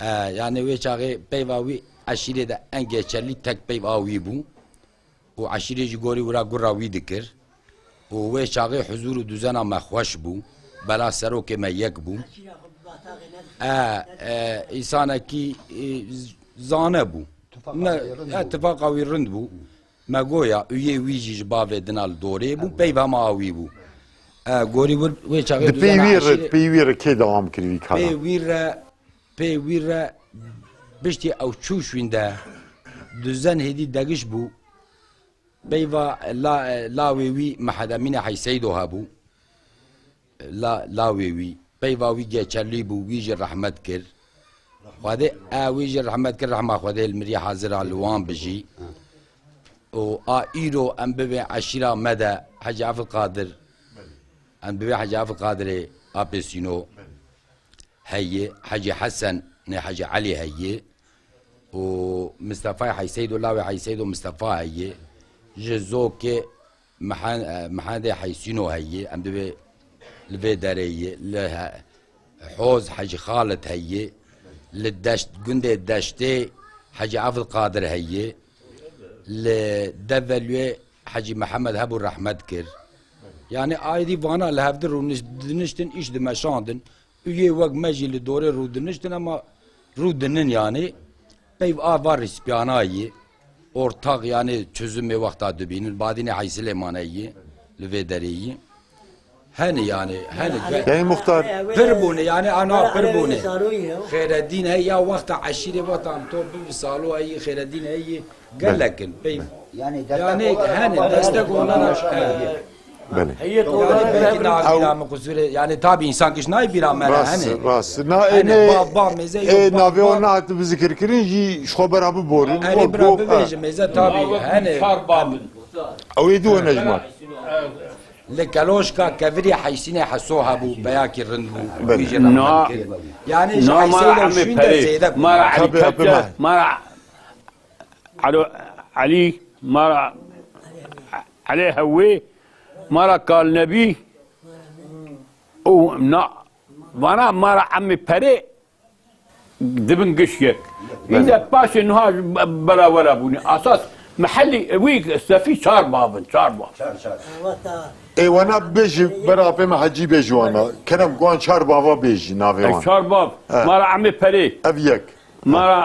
E, yani wê çaxê peyva wî eşîrê de en geçerlî tek peyv a wî bû. Û eşîrê jî gorî wira gura wî dikir. Û wê çaxê huzûr û duzena me xweş bû. Bela serokê me yek bû. E, e, însanekî, e, z-, zane bû. Ne, e, tifaqa wî rind bû. Me goya, uyê wî jî ji bavê dina li dorê bû, peyva me a wî bû. E, gorî wir, wê çaxê Di pey duzena wî re, eşîrê pey wî re kê dewam kir vî kara? Pê wî re, pê wî re piştî ew çû şwîn de duzen hêdî degiş bû. Peyva la, lawê wî Mehedemîne Heyseydo hebû. La, lawê wî. Peyva wî geçerlî bû, wî jî rehmet kir. Xwedê, e, wî jî rehmet kir, rehma Xwedê li mirî hazir a, li wan bijî. Û a îro em bibê eşîra me de Hecî Efil Qadir. Em bibê Hecî Efil Qadirê Apê Sîno heye, Hecî Hesen, ne Hecî Elî heye. Û Mistefayê Heyseydo, lawê Heyseydo Mistefa heye. Ji Zokê Mihen-, e, Mihendê Heysîno heye. Em divê li vê derê ye. Li he-, Hoz Hecî Xalid heye. Li Deşt, gundê Deştê Hecî Efil Qadir heye. Li Develuyê Hecî Mihemed hebû, rehmet kir. Yani aydî vana li hevdir rû niş-, diniştin, îş dimeşandin. Uyê wek me jî li dorê rûdiniştin, ema rûdinin yani. Peyv a va rîspiyana yî. Ortak yani çözümê wexta dibînin. Badînê Heysilê mane yî. Li vê derê yî. Hene yani, hene. Yani muxtar. Pir bûne yani, ana pir bûne. Xêredîn hey ya wexta eşîrê wexta em top bi salo hey Xêredîn hey. Gelek in, peyv. Yani Yani, destek olarak hani, ama destek olarak, e, Belê. Heyet Yani, olarak belki ne bileyim. Navîna min qusûrê, yani, tabi insan giş nayê bîra me re, Rast, hani. rast. Na, Hani, ê, ne, ba, ba, mêze ê, yok, ba, navê ba. Wan nehatibe zikirkirin jî ji xwe bera biborin. Erê Wek bira go, bibêje, ha. Mêze tabi, hani. Çar babin. Ew ê di we nejmat. Li Keloşka kevirî Heysînê Heso hebû, peyakî rind bû. Belê. Wî jî Na, rehmet kir. Yani, ji na Heysê mara de Emê şûnde Perê. Zêde bû. Mara Elî Tabii, Kete, tabii. Mara Alo, Elî, mara Elê Hewê, mara Kalnebî û na, vana mara Emê Perê dibin giş yek. Belê. Îde paşê niha be-, berawera bûne. Asas Mehellî wî sefî çar bav in, çar bav. Çar, çar. Wata Ê wana bêjî, ber apê me Hecî bêjî wana. Kerem, wan çar bava bêjî navê E, wan. Çar bav. He. Mala Emê Perê. Ev yek. Mala,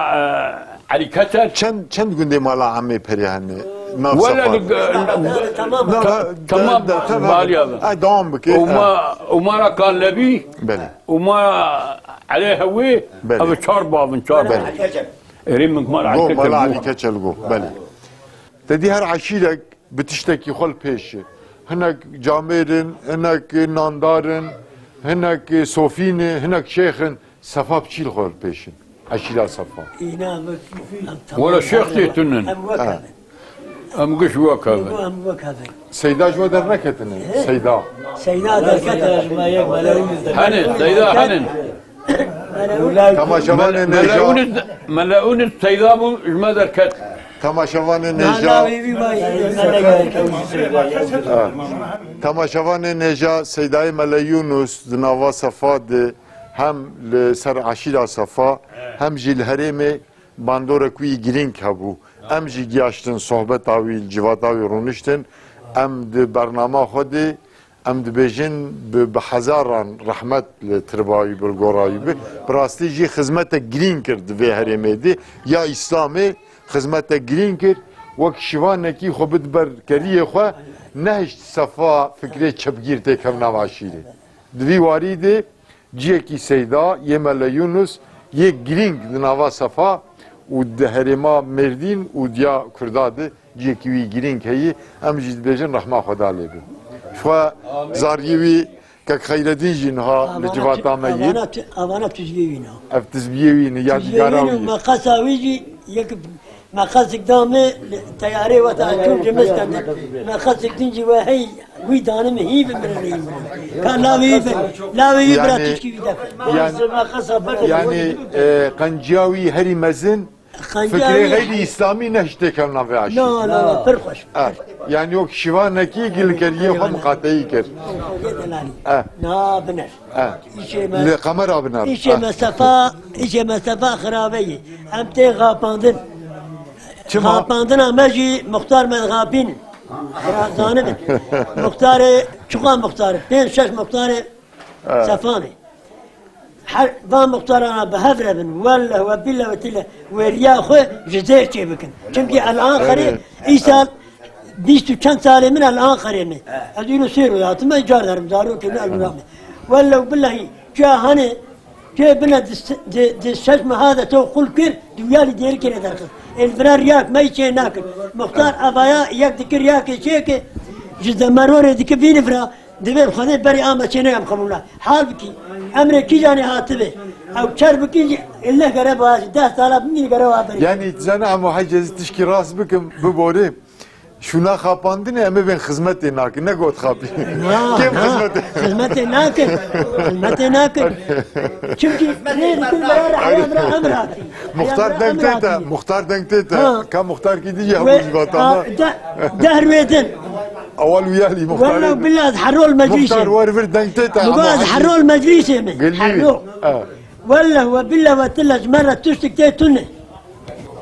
e, Elî Keçer. Çend, çend gundê mala Emê Perê hene? Nav Wele Sefa. Li, e, Tamam. Na, Tamam, de, de, de, Baliya bin. Ha, devam bike. Û Ha. ma, û mala Kanlevî. Belê. Û mala Elê Hewê. Belê. Ev çar bav in, çar bav. Belê. Erê min mala Go, Elî Keçer mala go. Elî Keçer go. Belê. Te dî her eşîrek bi tiştekî xwe li pêş e. Hinek camêr in, hinek nandar in, hinek sofîn e, hinek şêx in. Sefa bi çî li xwe li pêş in. Eşîra Sefa. Îna bi, em Wala tamam, şêx em tê tun in. Em wek Ha. em in. Em giş wek em in. Em wek em in. Seyda ji we derneketine. He? Seyda. Seyda derket. Hene, Seyda henin. Temaşevanê Mele-, nêja. Meleûnî, Meleûnî Seyda bû, ji me derket. Temaşevanê Na, nêja. na, wî, wî, vay, Ha. Temaşevanê nêja Seydayê Mele Yunus di nava Sefa de hem li ser eşîra Sefa hem jî li herêmê bandorek wî girîng hebû. Em jî giyaştin sohbeta wî, li civata wî rûniştin. Em di bernama xwe de Em dibêjin bi, bi hezaran rehmet li tirba wî bi, li gora wî bi. Bi rastî jî xizmetek girîng kir di vê herêmê de. Ya Îslamê xizmetek girîng kir. Wek şivanekî xwe bid ber keriyê xwe, nehişt Sefa fikrê çepgîr têkevna eşîrê. Di vî warî de ciyekî Seyda yê Mele Yunus yê girîng di nava Sefa û di herêma Mêrdîn û diya Kurda de Cihekî wî girîng heye, em jî dibêjin rehma Xweda lê be. Ji xwe zariyê wî kek Xeyredîn jî niha li civata me yî. Avana tu-, avana tuzbiyê wî ne. Ev tizbiyê wî ne, yadîgara wî. Meqasa wî jî yek meqasek da me li teyarê weta çûm ji me stende. Meqasek din jî we hey wî dane min hî bi min re yî min. Ka lavê wî bi, lavê wî bira Yani, tişkî wî de. yani, Meqasa ber. Yani, e, qenciya wî herî mezin Xencî Fikrê ew xeyrî îslamî ne ji têkevna vê aşî. Na, na, na, pir xweş. Eh, yani yok şivanekî gilkeriyê xwe miqateyî kir. Xencî delalî. Eh. Na, biner. Eh. Îşê me, Li kamera biner. Îşê Eh. me sefa, îşê me sefa xirabe ye. Em tê xapandin. Çima? Xapandina me jî muxtar me dixapînin. Zanibin. Muxtarê, çuqa muxtarê, pênc şeş muxtarê Eh. Sefa me. Her van muxtarana bi hev re bin. Welleh we billeh we tilleh wêriya xwe ji zêr çê bikin. Çimkî el Anqerê Evet. îsal bîst û çend salê min el Anqerê me. Ez îro sê roj hatime car derim zarokê min el û ra me. Welleh billehî ca hanê cê bine di, di, di şeş meha de to qul kir, di wiyalî dêrikê re derxist. Êl vira riyak me çê nakir. Muxtar evaya yek dikir riyakê çê ke ji demerorê dikir vîni vira. Divê bi Xwedê berî a me çêneke em qebûl na. Halbikî, emrê kîjanê hatibe. Ew çer bikî jî, il ne gere baş, deh sala bimîn gere wa berî. Yani, tu zana em wiha cezî tişkî rast bikim, biborê. Şûna xapandinê em ê bên xizmetê nakin, ne got xapî. Na, Kêm na, xizmetê? Xizmetê nakin. Xizmetê nakin. Çimkî rê dikin bera re heya bira emr hatî. Muxtar Heya bira deng emr tê te, hatî. Muxtar deng tê te. Ha. Ka muxtar kî dî ya Wê, hû ji vatana. a, de-, deh rûyê din. Awal wiyalî muxtarê. Wella billah ez herol meclîsê. Muxtar wer vir deng tê te, Mugo ama ez hacî. Herol meclîsê min. Gelî. Herol. Ha. Wella we billah we tilla ji me re tuştik tê tune.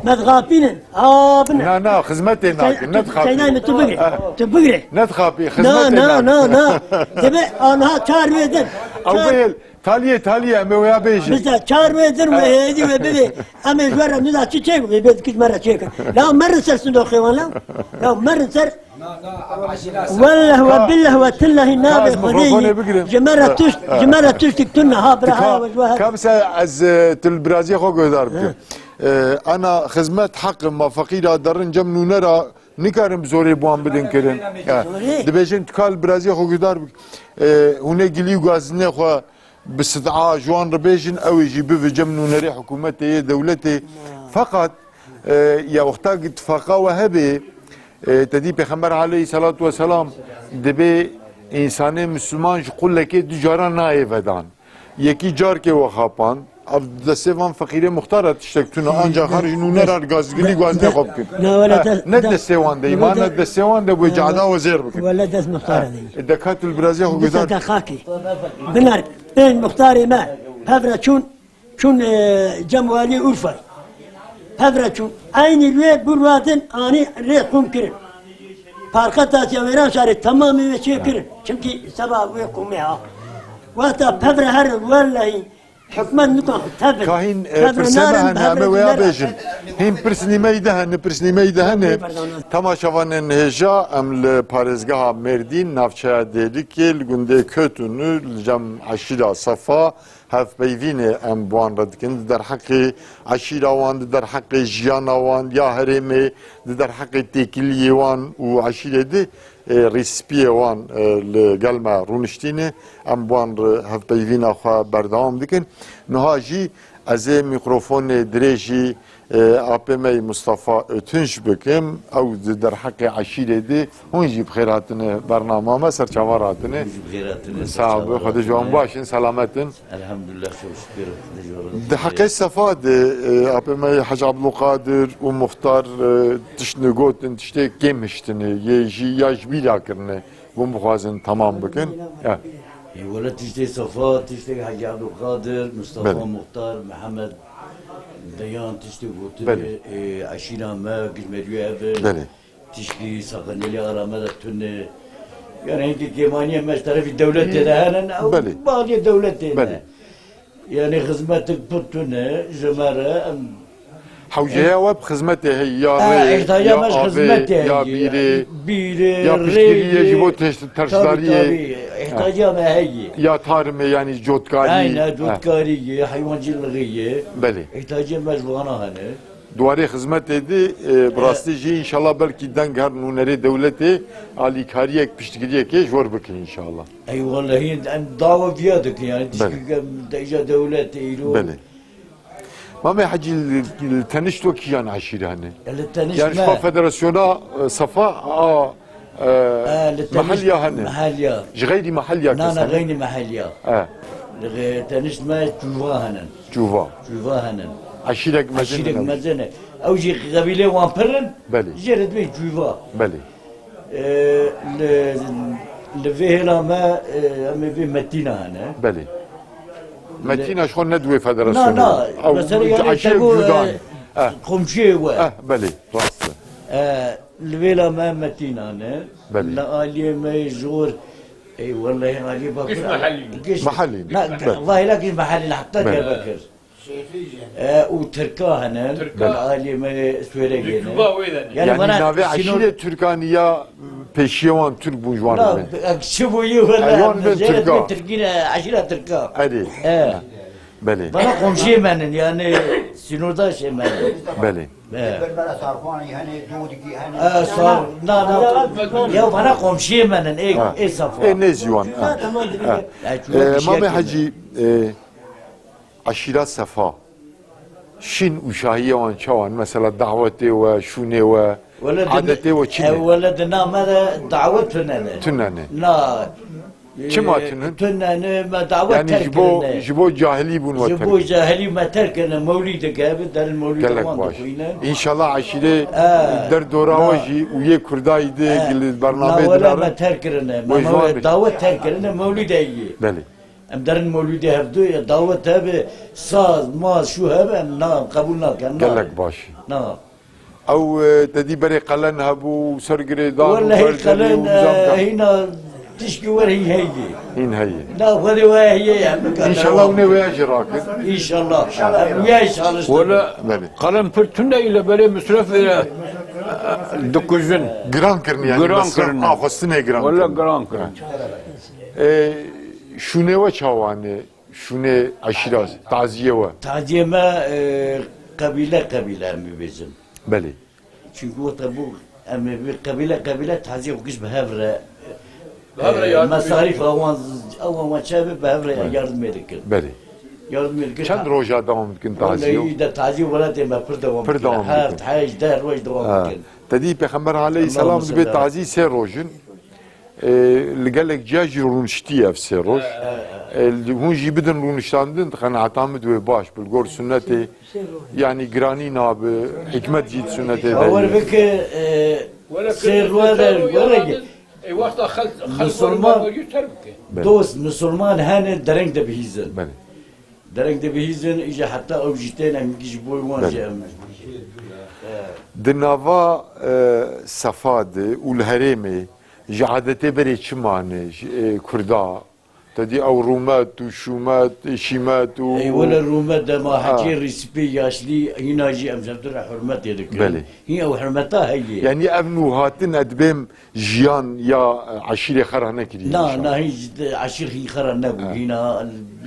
Me dixapînin. Ha, bine. Na, na, xizmetê nakin, ne dixapî. Seynay min tu bigire. Ha. Tu bigire. Ne dixapî, xizmetê nakin. Na, na, na, na. Debe anha çar wê din. Ew Çar bêl, taliyê, taliyê, em ê wêya bêjin. Bize çar wê din wê Ha. hêdî wê bibê. Em ê ji we re nida çi çêk bê, bê dikî ji me re çêk. La merin ser sindoqê wan la. La merin ser Welleh we billeh we tillehî navê Xwedê yî. Ji me re tuşt, ji me re tuştik tune ha bira haya we ji we her. Ka mesela ez, e, tu li biraziyê xwe guhdar bike. E, ana xizmet heq ma feqîra derin cem nûne ra nikarin bi zorê bi wan bidin kirin. Zorê? Dibêjin tu ka li biraziyê xwe guhdar bike. E, hûnê gilî û gazinê xwe bi sid'a ji wan re bêjin, ew ê jî bive cem nûnerê hikûmetê yê dewletê. Feqat, e, ya wexta ku tifaqa we hebe, e, te dî Pêxember aleyhisselatu vesselam dibê însanê Misliman ji qulekê du caran nayê vedan. Yekî carkê we xapan, ev destê van feqîrê muxtar e tiştek tune, ancaq her ji nûne re gazgilî guazdê xwe bikin. Na, wele Eh, dest, ne dest, destê wan de, wele îman de, ne destê wan de wê wele, cada we zêr bikin. Wele dest muxtar Eh, de. Deka tu li birazê xwe Disa guhdar. Dexakê. Binar. Pênc muxtarê me hev re çûn, çûn, e, cem waliyê Urfayê. Pevre çû. Eynî wê bû radin anî rê qûm kirin. Parka Tasya Wêranşarê temamê wê çê kirin. Çimkî seba wê qûmê ha. Wexta pevre here wellehî hikûmet nikan xwe tevir. Kahîn, e, Tevir pirsê me narin, hene, em ê pevre wêya diler. Bêjin. Hîn pirsnîmeyî de hene, pirsnîmeyî de hene. Pardon. Temaşevanên hêja, em li parêzgeha Mêrdîn, navçeya Dêlikê, li gundê Kötûnû, li cem eşîra Sefa, hevpeyvînê em bi wan re dikin. Di derheqê eşîra wan, di derheqê jiyana wan ya herêmê, di derheqê têkiliyê wan û eşîrê de, e, rîspiyê wan, e, li gel me rûniştîne. Em bi wan re hevpeyvîna xwe berdewam dikin. Niha jî ez ê mîkrofonê dirêjî, e, apê me yê Mustafa Ötünç bikim. Ew di derheqê eşîrê de Hûn jî bi xêr hatine bernama me, ser çavan ratine. Hûn jî bi xêr hatine, ser çavan ratine. Sağ ol, Xwedê ji wan baş in, selamet in. Elhamdulillah, çok şükür, Xwedê ji wan razî be. Di heqê Sefa de, e, apê me Hec Abdulkadir û Muxtar, e, tişt negotin, tiştê kêm hiştine, yê jî ya ji bîra kirine. Hûn bixwazin temam bikin. Ya. E, wele tiştê Sefa, tiştê Hec Abdulkadir, Mustafa Belê. Muxtar, Mihemed Deyan, tiştê gotine, Belê. E, eşîra me, gilmeriye ev e. Belê. Tişkî saqencelî ara me de tune. Yani hindî kêmaniyê me ji terefî dewletê de henin, ew Belê. Baliyê dewletê ne. Belê. Yani xizmetik pir tune ji me re, em Hewceya we bi xizmetê heye, ya Ha, rê, ihtiyaca ya me ji avê, xizmetê ya heye. Bîrê, Bîrê, ya rê, piştgiriyê ji bo teş-, tabii, teşdariyê. Tabii. Ha. İhtiyacı me heye. Ya tarmê, yani cotkarî. Aynen, Ha. Cotkarî ye, heywancılığı ye. Belê. İhtiyacı me ji vana hene. Di warê xizmetê de, e, bi E, rastî jî înşallah belkî deng her nûnerê dewletê alîkariyek, piştgiriyekê ji we re bikin înşallah. Ey wellehî em dawa viya dikin, yani Belê. Tişkî em deja dewletê îro. Belê. Mamê Hecî, li, li tenişt we kîjan eşîre hene? E, li tenişt Yani ji me. Xwe federasyona, e, Sefa a, e, E, li tenişt meheliya hene? Meheliya. Ji xeyrî meheliya Na, kes na, hene? Xeyrî meheliya. E. Li xê-, tenişt me çûva henin. Çûva. Çûva henin. Eşîrek mezin Eşîrek in ew. Mezin e. Ew jî qebîlê wan pir in. Belê. Jê re dibê çûva. Belê. E, li, li vê hêla me, e, em ê vê Metîna hene. Belê. Metîna ji xwe ne di wê federasyonê Na, na, de. Ew mesela yani eşîrek tebo, cuda e, ne. Eh. Komşuyê we. Eh, belê, rast e. E, li vêla me Metîna ne. Belê. Li aliyê me jor, ey, wellehî aliyê Bakur. Giş mehellî. Giş, Mehellî, na, belê. Vahila giş mehellî, heta Belê. Diyarbekir. E, û Tirka hene, Tirka. Aliyê me Swêrek Li hene. Cuva wê de ne. Yani Yani bana navê sînor- eşîrê Tirkan ya pêşiye wan Tirk bûn ji wan Na, re. Çi bû yê wele Ha, yan em ben jê Tirka. Tirkî ne, eşîra Tirka. Erê. E. Belê. Bana komşiyê menin yani sînordaşê menin. Belê. E. Berbera Sarxanî hene, Dodikî hene. E, sar, na, na, ya bana komşiyê menin, ê, Ha. Ê Safa. Ê nêzî wan. Ha. Ha. Ya, çû E, kişiye Mamê kim? Hecî, e, Eşîra Sefa. Şîn û şahiyê wan çawan? Mesela dawetê we, şûnê we, Wele di, adetê we çi e, ne? Wele di na me de dawet tune ne. Tune ne. Na, Çima e, tune? Tune ne, me dawet Yani terk ji bo, kirine. Ji bo cahilî bûn we Ji terk bo kirine. Cahilî me terk kirine. Mewlîd dike, bi derin mewlîd Gelek wan baş. Dixwîne. Înşallah eşîrê E, derdora na. We jî û yê Kurdayî de E, li bernameyê na wele dinarin. Me terk kirine. Me, Wê ji wan me be. Dawet terk kirine, mewlîd eyi. Belê. Em derin mewlîdê hevdu ye, dawet hebe, saz, maz, şû hebe, em na, em qebûl nakin, na. Gelek baş. Na. Ew, e, te dî berê qelen hebû, ser girê dan û Wellehî berdevî qelen, û nizam e, da. Hîna tişkî wer hîn heye. Hîn heye. Na, xwedê we heye, em bikarin. Înşallah hûn ê wêya jî rakin. Înşallah. Em wêya jî çalıştin. Wele Belê. Qelen pir tune ile berê misref vere, e, dikujin. Giran kirin yani, Giran mesref kirin. Axustinê giran Wele kirin. Giran kirin. Ha. E, şûnê we çawan e? Şûnê eşîra, taziyê we? Taziyê me, e, qebîle qebîle em bibêjin. Belê. Çunku wexta bû em ê bi qebîle qebîle taziyê xwe giş bi hev re, Bi hev re e, yardım mesarîf ediyor. Awan, awan çabe bi hev re Belê. Yardimê dikin. Belê. Yardimê dikin. Çend roja dewam dikin taziyê? Wellehî de taziyê welatê me pir dewam Pir dikin. Dewam dikin. Heft, heşt, deh roj dewam Ha. Dikin. Te dî Pêxember aleyhisselam Allahümme dibê salli ala. Tazî sê roj in. E, li gelek ciya jî rûniştiye ev sê roj. E, li, hûn jî bidin rûniştandin, di qenaeta min de wê baş bi, li gor sunnetê, yanî giranî nabe, hikmet jî di sunnetê de Bawer ye. Bike, e, Wele sê kırmızı roj de, çorabı wele yalanın, e, wexta xelk, xelk Musulman, beriyo terk bike. Belê. Dost, Musulman hene dereng de bihîzin. Belê. Dereng dibihîzin, îja heta ew jî tên em ji bo wan Belê. jî em. Di nava, e, Sefa de û li herêmê ji adetê berê çi mane, ji, e, Kurda? Te dî ew rûmet û şûmet, şîmet û Ey wele rûmet dema Ha. hecê rîspî yaşlî hîna jî em ji hev re hurmetê dikin. Belê. Hîn ew hurmeta heye. Yanî ev nû hatin ez dibêm jiyan ya, e, eşîrê xera nekiriye Na, inşallah. na hîn ji de eşîr hîn xera nebû. Ha. Hîna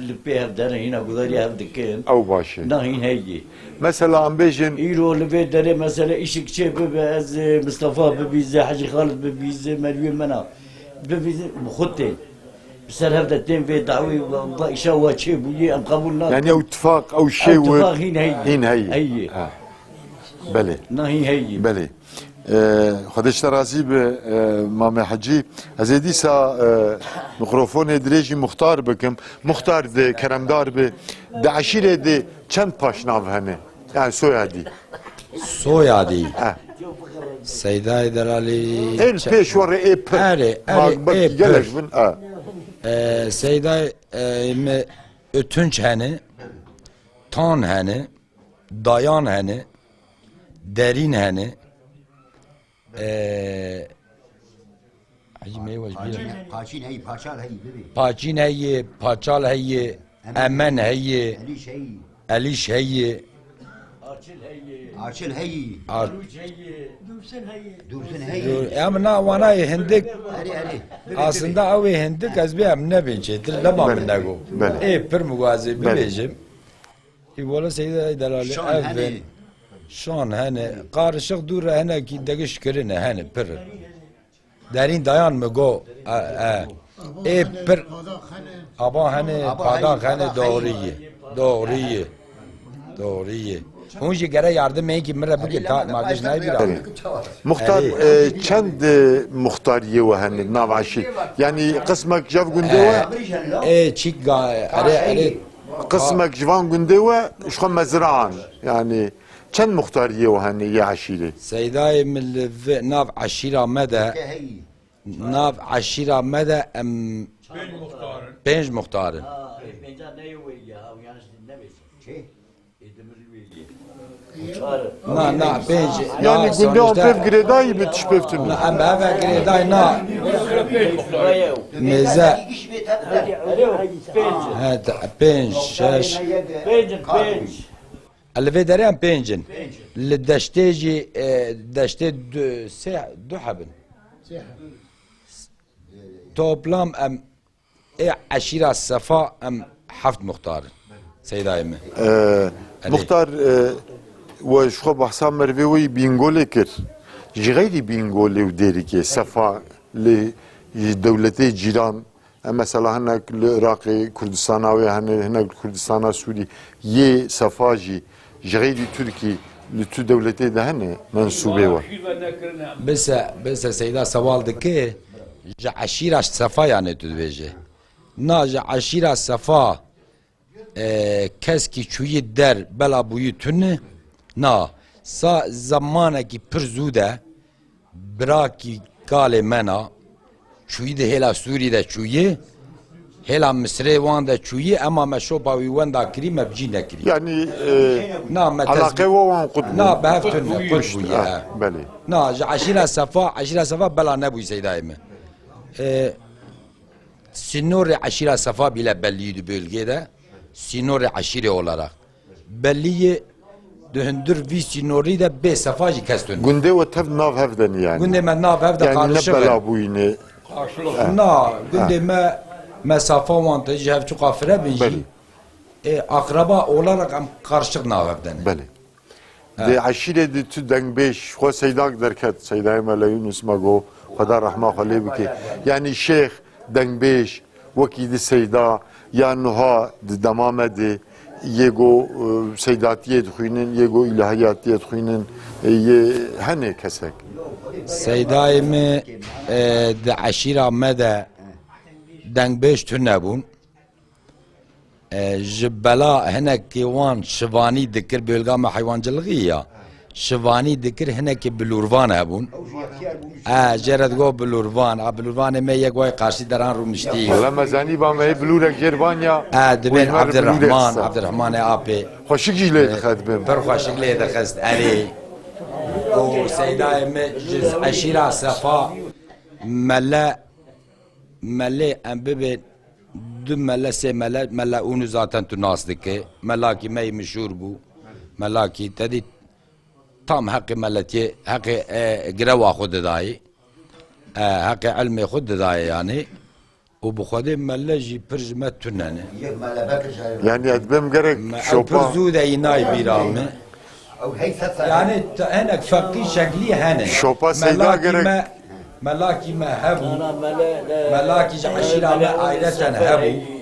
li pê hev derin, hîna gudarî hev dikin. Ew baş e. Na hîn heye. Mesela em bêjin Îro li vê derê mesela îşik çê bibe, ez, e, Mistefa bibîze, Hecî Xalid bibîze, meriyê me na. Bibîze, bi xwe tên. Bi ser hev de tên vê dawî, va îşa wa çê bûye, em qebûl nakin. Yanî ew tifaq, ew şey Ew tifaq hîn heye. hîn heye. Heye. Ha. Belê. Na hîn heye. Belê. Ee, Xwedê ji te razî be, e, Mame Hecî. Ez ê dîsa, e, mikrofonê dirêjî muxtar bikim. Muxtar de keremdar be. Di eşîrê de çend paşnav hene? Yani soyadî. Soyadî. Eh. Seydayê Delalî. Ên çe- pêş we re ê pir. Erê, erê, Mak bik ê gelek pir. bin. Eh. Ee, Seydayê, e, me Ötünç hene, Tan hene, Dayan hene, Derîn hene, Ee, Hecî me waj bîra. Paçîn heyî, Paçal heyî, bibê. Paçîn heyî, Paçal heyî, Emen. Emen heyî, Elîş heyî. Elîş heyî. Açil heyî. Açil heyî. Ar- Durç heyî. Dursun heyî. Dursun heyî. Dur-, em na wana yê hindik. Erê, erê. Bibê, Aslında bibê. ew ê hindik ez bê em nebên çêtir, lema Belê. min nego. Belê. Ê pir mugazê Belê. bibêjim. Î wele Seyda Delalî Şan ev hene. bin. Şan hene. Qarişik dûr re hinekî degiş kirine hene pir. Derîn dayan mi go. E, e. Ê pir. Aba hene, Aba pada hene, hene, pada doğru hene. ye. Doğru ye. Doğru ye. Hûn jî gere yardım ên ki min re bikin ta magiş nayê bîra. Muxtar, Erê. e, çend, e, muxtariyê we hene nav eşî? Yani qismek jev gundê we? E, e, çik ga, erê, erê. Qismek ji van gundê we ji xwe mezra an. Yani çend muxtariyê we hene yê eşîrê? Seydayê min li vi-, nav eşîra me de, Ke heyî. nav eşîra me de em Pênc muxtar in. pênc muxtar in. Ha, ê pênca ne yê wê ye, ha, yanlış nebêjim. Çi? Ê demir wê ye. Çar. Na, na, pênc. Yani na, gundê wan sonuçta pêv girêdayî bi tiş pêv tune. Na, em bi hev ve girêdayî na. Wê ye. Mêze. Erê, pênc. He, te-, pênc, şeş. Pênc in, pênc. Li vê derê em pênc in. Pênc in. Li deştê jî, e, deştê du, sê, du heb in. Sê heb. Toplam em ê eşîra Sefa em heft muxtar in. Seydayê min. Ee, Erê. Muxtar, e, we ji xwe behsa merivê we yî Bîngolê kir. Ji xeyrî Bîngolê û Dêrikê Sefa li ji dewletê cîran, e, mesela hinek li Iraqê Kurdistana wê hene, hinek li Kurdistana Sûrî yê Sefa jî ji xeyrî Tirkî li tu dewletê de hene mensûbê we? Bise, bise Seyda sewal dike, ji eşîra Sefa yanê tu dibêje. Na ji eşîra Sefa, e, keskî çûyî der bela bûyî tune. Na, sa zemanekî pir zû de birakî kalê me na çûyî di hêla Sûrî de çûyî, hêla Misirê wan de çûyî, ema me şopa wî wenda kirî, me bi cî nekirî. Yani, e, Na, me alaqe tez- we wan qut bû. Na, bi hev tune, qut bûye, Ha, he. belê. Na, ji eşîra Sefa, eşîra Sefa bela nebûyî Seydayê min. E, Sînorê eşîra Sefa bîle belliyî di bölgê de, sînorê eşîrê olarak. Belliyî di hundir vî sînorî de bê Sefa jî kes tune. Gundê we tev nav hev de ne yani. Gundê me nav hev de Yani ne karışık bela in. bûyîne. Na, gundê me mesafa wan te ji hev çuqa fire bin jî. Belê. E, akraba olarak em karışık nav hev de ne. Belê. Di eşîrê de tu dengbêj, xwe Seydak derket, Seydayê me le Yunus me got, Xweda rehma xwe lê bike. Yanî şêx, dengbêj, wekî di Seyda, ya nuha di dema me de, yê go, e, Seydatiyê dixwînin, yê go îlahiyatiyê dixwînin, e, yê hene kesek. Seydayê me, e, di eşîra me de dengbêj tune bûn. E, ji bela hinekî wan şivanî dikir bölga me heywancilixî ya. şivanî dikir, hinekî bilûrvan hebûn. E, jê re digot bilûrvan. A, bilûrvanê me yek wayî qarşî deran rûniştî. Wele me zanî ba me hê bilûrek jêr van ya. E, dibên Û ji me re bilûrê Ebdirehman, dixist. Ebdirehmanê apê. Xweşik jî lê E, dixist bim. Pir xweşik lê dixist, erê. Û seydayê me ji eşîra Sefa, mele, melê em bibê du mele, sê mele, mele ûnû zaten tu nas dike. Melakî me yî mişûr bû. Melakî te dî tam heqê meletiyê, heqê, e, girewa xwe didayê. E, heqê ilmê xwe didayê yanî. Û bi xwedê mele jî pir ji me tune ne. Yek mele beke jayê. Yani ez bim gerek Me, ew şopa pir zû de yî nayê bîra min. Ew hey sefer. Yani te-, hinek feqî şeklî hene. Şopa Seyda Melakî gerek me, melakî me hebû. Ana mele, e, Melakî ji e, eşîra me mele ayreten sefer hebû.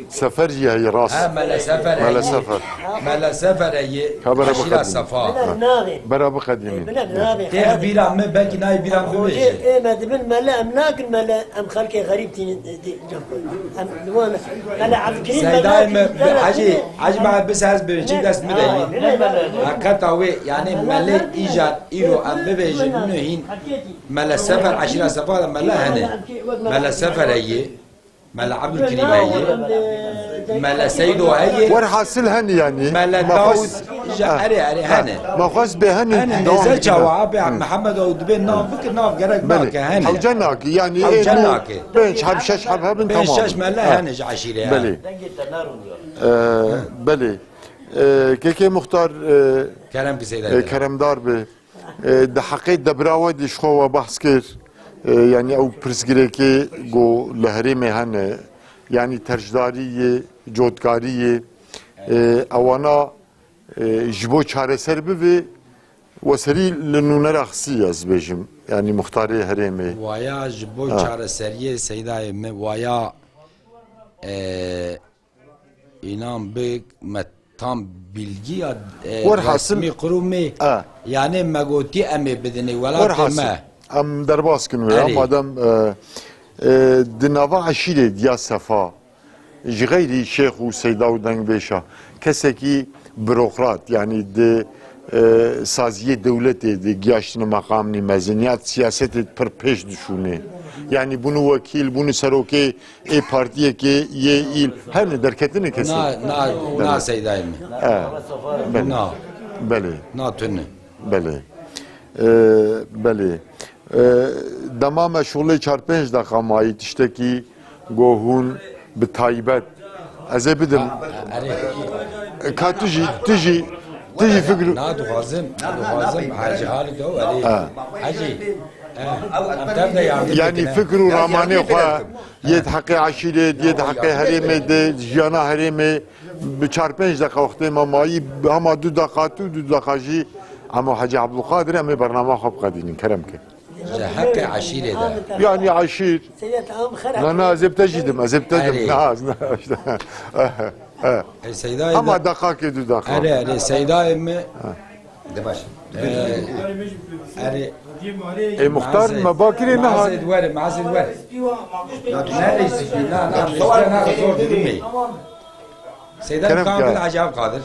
Sefer jî heye rast. Ha, Mele Sefer Mele heye. Sefer. Mele Sefer heye. Ha, bera Eşîra bixedînin. Sefa. Mele navê. Bera bixedînin. Mele navê. Tê bîra me, belkî nayê bîra me Xocê, bêje. Ê, me dibin mele, em nakin mele, em xelkê xerîb tînin, e, di, em, li wan, mele Evdikirîn Seydayê mele me, tînin, Hecî, Hecî Mehmet, bis ez bi çi dest min de yî. Mele, mele. Heqeta wê, yani mele îcar îro em bibêjin, nû hîn. Mele Sefer, eşîra Sefa de mele hene. Mele Sefer heye. Mele Ebdulkerîm heye. Mele Seydo heye. Werhasil hene yani. Mele Ma xwest Dawud, ji Ha. erê, erê, Ha. hene. Ma xwest bê hene Hene, devam nêze dikine. çawa, abi, Hı. Mihemed ew dibê nav bike, nav gerek Belê. nake, hene. Hewce nake, yani Hewce ê nake. pênc heb, şeş heb hebin Pênc, tamam. şeş mele Ha. hene ji eşîrê, Belê. hene. Ee, belê. Ee, Kekê Muxtar, e, Kerem ki Seyda e, Kerem. keremdar bi. E, di heqê debra we de ji xwe we behs kir. E, yanî ew pirsgirêkê ku li herêmê hene, yanî tercdarî yê, cotkarî yê, e, ewana, e, ji bo çareser bivê, we serî li nûnera xisî ez bêjim, yanî muxtarê herêmê. Waya ji bo Ha. çareseriyê Seydayê me, waya, e, Înan bi me tam bilgiya, e, Werhasil resmî qurûmê, A. yanê me gotî em ê bidinê welatê Werhasil, me. em derbas kin wê ya, Erê. madem, e, e, di nava eşîrê diya Sefa, ji xeyrî şêx û seyda û dengbêşa, kesekî burokrat, yanî di, e, saziyê dewletê de giyaştine meqamnî mezin, ya siyasetê pir pêş dişûnê. Yanî bûnû wekîl, bûnû serokê ê partiyekê yê îl hene derketine kesê. Na, na, Belê. na Seydayê min. E, belê. Na. Belê. Na tune. Belê. E, belê. E, dema me şûlê çar pênc deqa mayî tiştekî go hûn bi taybet. Ez ê bidim. Erê. Ka tu jî, tu jî, tu jî fikr. Na dixwazim, na dixwazim. Hacî Halîd o, erê. Ha. Hacî. He. Em tev de yardım Yani dikine. fikr û Ya, ramanê yardım xwe. dikine. Yê di heqê eşîrê, yê di heqê herêmê de, jiyana herêmê, bi çar pênc deqa wextê me mayî, hema du deqa tu, du deqa jî Emo Hecî Ebdulqadir, em ê bernama xwe biqedînin, kerem ke. Ji heqê eşîrê de. Yani eşîr. Seyda, tamam, xera. Na, na, ez ê bi te jî dim, ez ê bi te dim. Erê. Na, na, işte. Eh, eh. E, Seydayê Hema de. deqakê, du deqa. Erê, erê, Seydayê me. De baş. Ee, erê. Ê muxtar, Mazê. me bakirê nehat. Mazê were, mazê were. Ya tu neresi? Na, na, na, zor durum. Seyda Kerem Kamil ke. Hacı Abdülkadir.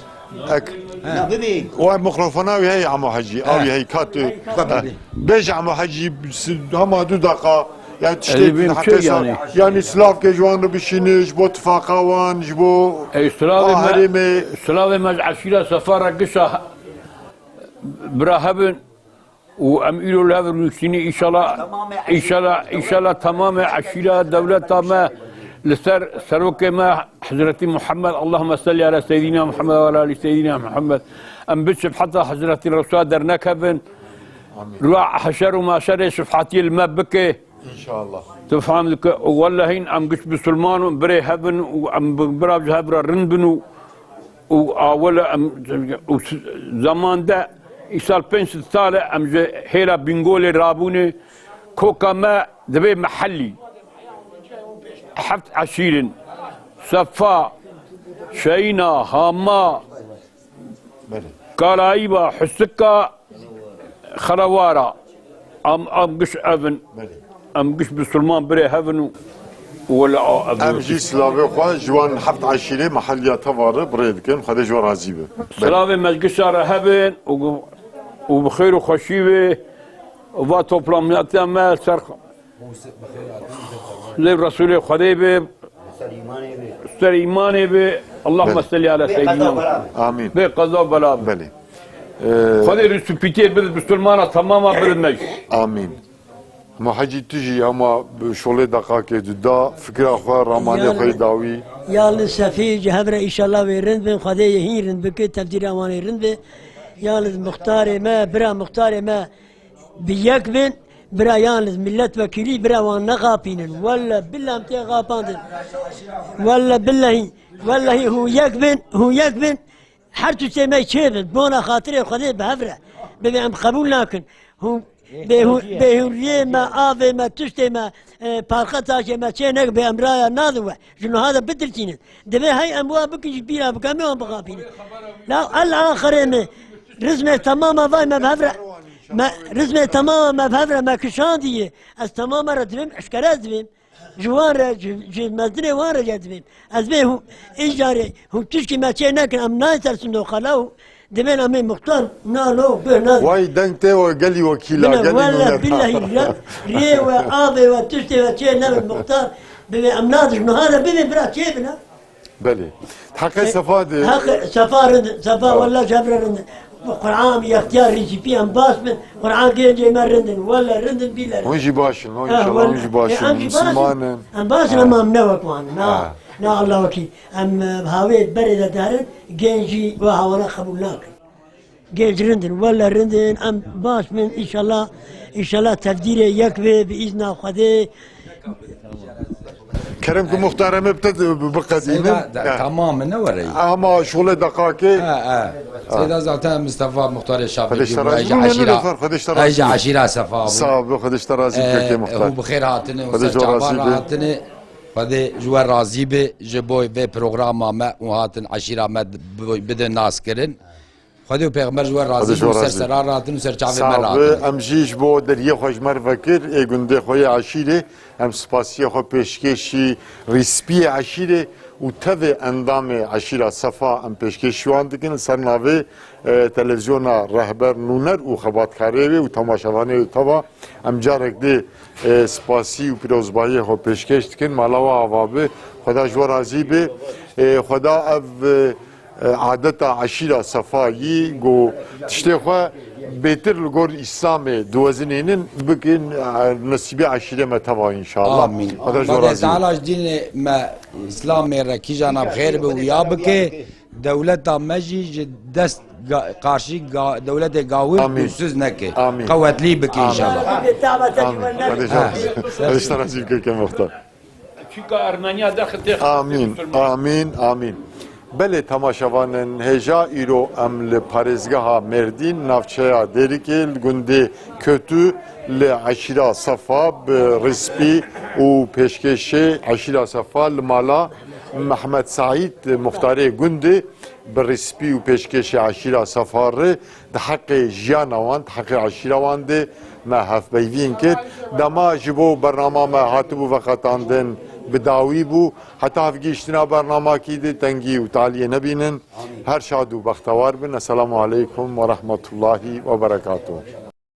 Ek. Ha. Wa mikrofona wî heye Emo Hecî. Ha. Ew heye ka tu. Tabii. Bêje Emo Hecî, si-, hema du deqa. Yani tiştê Elî bim heqê çi sa-, yani? yani silav ke ji wan re bişîne, ji bo tifaqa wan, ji bo Ey, silavê me, aherê me. silavê me ji eşîra Sefa re gişa bira hebin û em îro li hev rûniştînî, înşallah, înşallah, înşallah tamamê eşîra dewleta me li ser serokê me Hezretî Muhammed, Allahümme salli ala Seyyidina Muhammed ve ala ali Seyyidina Muhammed. Em biçin heta Hezretî Resulullah dernek hebin. Amîn. Ruha heşer û maşerê şefaatiyê li me bike. Înşallah. Tu fam dike, wellehîn em giş bisilman û birê hebin û em bi bira ji hev re rind bin û, û awele em, û s-, zeman de îsal pênc sed sal e em ji hêla Bîngolê rabûne, koka me divê mehellî. Heft eşîrin. Sefa, Şeyna, Hama, Belê. Karayîba, Husika, Xelewara. Em, em giş evin. Belê. Em giş bisilman birê hevin û, û wele a, ev Em jî silavê xwe ji wan heft eşîrê mehelliya teva re birê dikin. Xwedê ji we razî be. Belê. Silavê me gişa re hebin û û bi xêr û xweşî ve va toplamiyatiya me ser lê Resûlê Xwedê be, ser îmanê be. Allahümme Belê. Sellî ala Seyyidina Muhammed. Amîn. Bê qeza bela be. Belê. Ee, Xwedê rîspîtiyê bide Musulmana temama bide me jî. Amîn. Muhecî tu jî hema bi şolê deqakê tu da fikra xwe, ramanê Yalnız, xwe yê dawî. Yalnız Sefî ji hev re înşallah wê rind bin, Xwedê yê hîn rind bike, tevdîra wan ê rind be. Yalnız muxtarê me, bira muxtarê me bi yek bin, bira yalnız milletvekîlî bira wan nexapînin. Welle billah em tê xapandin. Welle billehî, wellehî hûn yek bin, hûn yek bin. Her tiştê me çêbin, bona xatirê Xwedê bi hev re. Bibê em qebûl nakin. Hûn bêhû-, bêhûriyê me, avê me, tiştê me, e, parqe taşê me çê neke bê em raya nadin we. Ji niha de bitirtînin. Divê hey em wa bikin ji bîra bikin, em ê wan bixapînin. La el axirê me, rizmê temama vay me bi hev re, me, rizmê temama me bi hev re me kişandiye. Ez temama re divêm, eşkere ez divêm. Ji wan re, ji, ji mezinê wan re jî ez dibêm. Ez bê hû, îcarê hûn tişkî me çê nekin, em nayên ser sindoqa la û dibên em ê muxtar, na lo, bê na. Way deng tê we gelî wekîla, Bine, gelî welle nûneta. Billehî ya, rê we, avê we, tiştê we çê nebin muxtar, bibê em nadin, niha de bibê bira çê bin ha. Belê. Heqê E, sefa de. Heqê sefa rind, sefa Ha. welle ji hev re rind. Quran yextiyar rîsîpî em baş bin. Quran gencê me rindin. Welle rindin bîle. Hûn jî baş in, hûn Ha, inşallah welle. hûn jî baş E, in. em jî baş in. Musulman in. Em baş in Ha. ama em ne wek wan. Na, Ha. na Allah wekî. Em, e, hawê berê de derin, genc jî we hawana qebûl nakin. Genc rindin, welle rindin, em baş bin, înşallah, înşallah tevdîrê yek bê, bi îzna Xwedê. Kerem ku muxtare me bi te biqedînin. Seyda, da, Ha. tamam, ne were? Ama şole deqakê. Ha, ha. Seyda zaten Mustafa Muxtarê Şafî Xwedê ji te razî Gurmeyê bû, Eşîra, Xwedê ji te razî Eşîra bû. Sefa bû. Sağ ol, Xwedê ji te razî bike, Ee, Muxtar. Hûn bi xêr hatine, hûn Xwedê ser ji we razî çavan be. hatine. Xwedê ji we razî be, ji bo vê programa me û hatin eşîra me bi-, bidin nas kirin. Xwedê û Pêxember ji we razî Xwedê ji bin, we ser razî. Sera ratin û ser çavê me Sağ be. ratin. Em jî ji bo deriyê xwe ji me re vekir, ê gundê xwe yê eşîrê, em spasiyê xwe pêşkêşî rîspiyê eşîrê û tevê endamê eşîra Sefa em pêşkêşî wan dikin. Li ser navê, e, televîzyona Rehber Nûner û xebatkarê wê û temaşevanê wê teva em carek dê, e, spasî û pîrozbahiyê xwe pêşkêş dikin. Mala we ava be, Xweda ji we razî be. E, Xweda ev, e, e, adeta eşîra Sefa yî ku tiştê xwe bêtir li gor Îslamê diwezinênin, bikin, e, nesîbê eşîrê me teva înşallah. Amîn. Xweda ji we Xwedê razî be. Teala ji dînê me Îslamê re kîjana bi xêr be û ya bike, dewleta me jî ji dest ga-, qarşî ga-, dewletê gawir Amîn. Güçsüz neke. Amîn. Qewetlî bike Amîn. înşallah. Amîn. Xwedê ji we Ha. razî be. Xwedê ji te razî bike, kêm muxtar. Çîka Ermeniya de xitê Amîn, Musulman. amîn, amîn. Belê temaşevanên hêja, îro em li parêzgeha Mêrdîn, navçeya Dêrikê, li gundê Kötû, li eşîra Sefa bi rîspî û pêşkêşê eşîra Sefa li mala Mehmet Saîd, muxtarê gundê, bi rîspî û pêşkêşê eşîra Sefa re di heqê jiyana wan, di heqê eşîra wan de me hevpeyvîn kir. Dema ji bo bernama me hatibû veqetandin, bi dawî bû. Heta hevgihiştina bernamakî de tengî û taliyê nebînin. Her şad û bextewar bin. Esselamu aleykum ve rahmetullahi ve berekatuhu.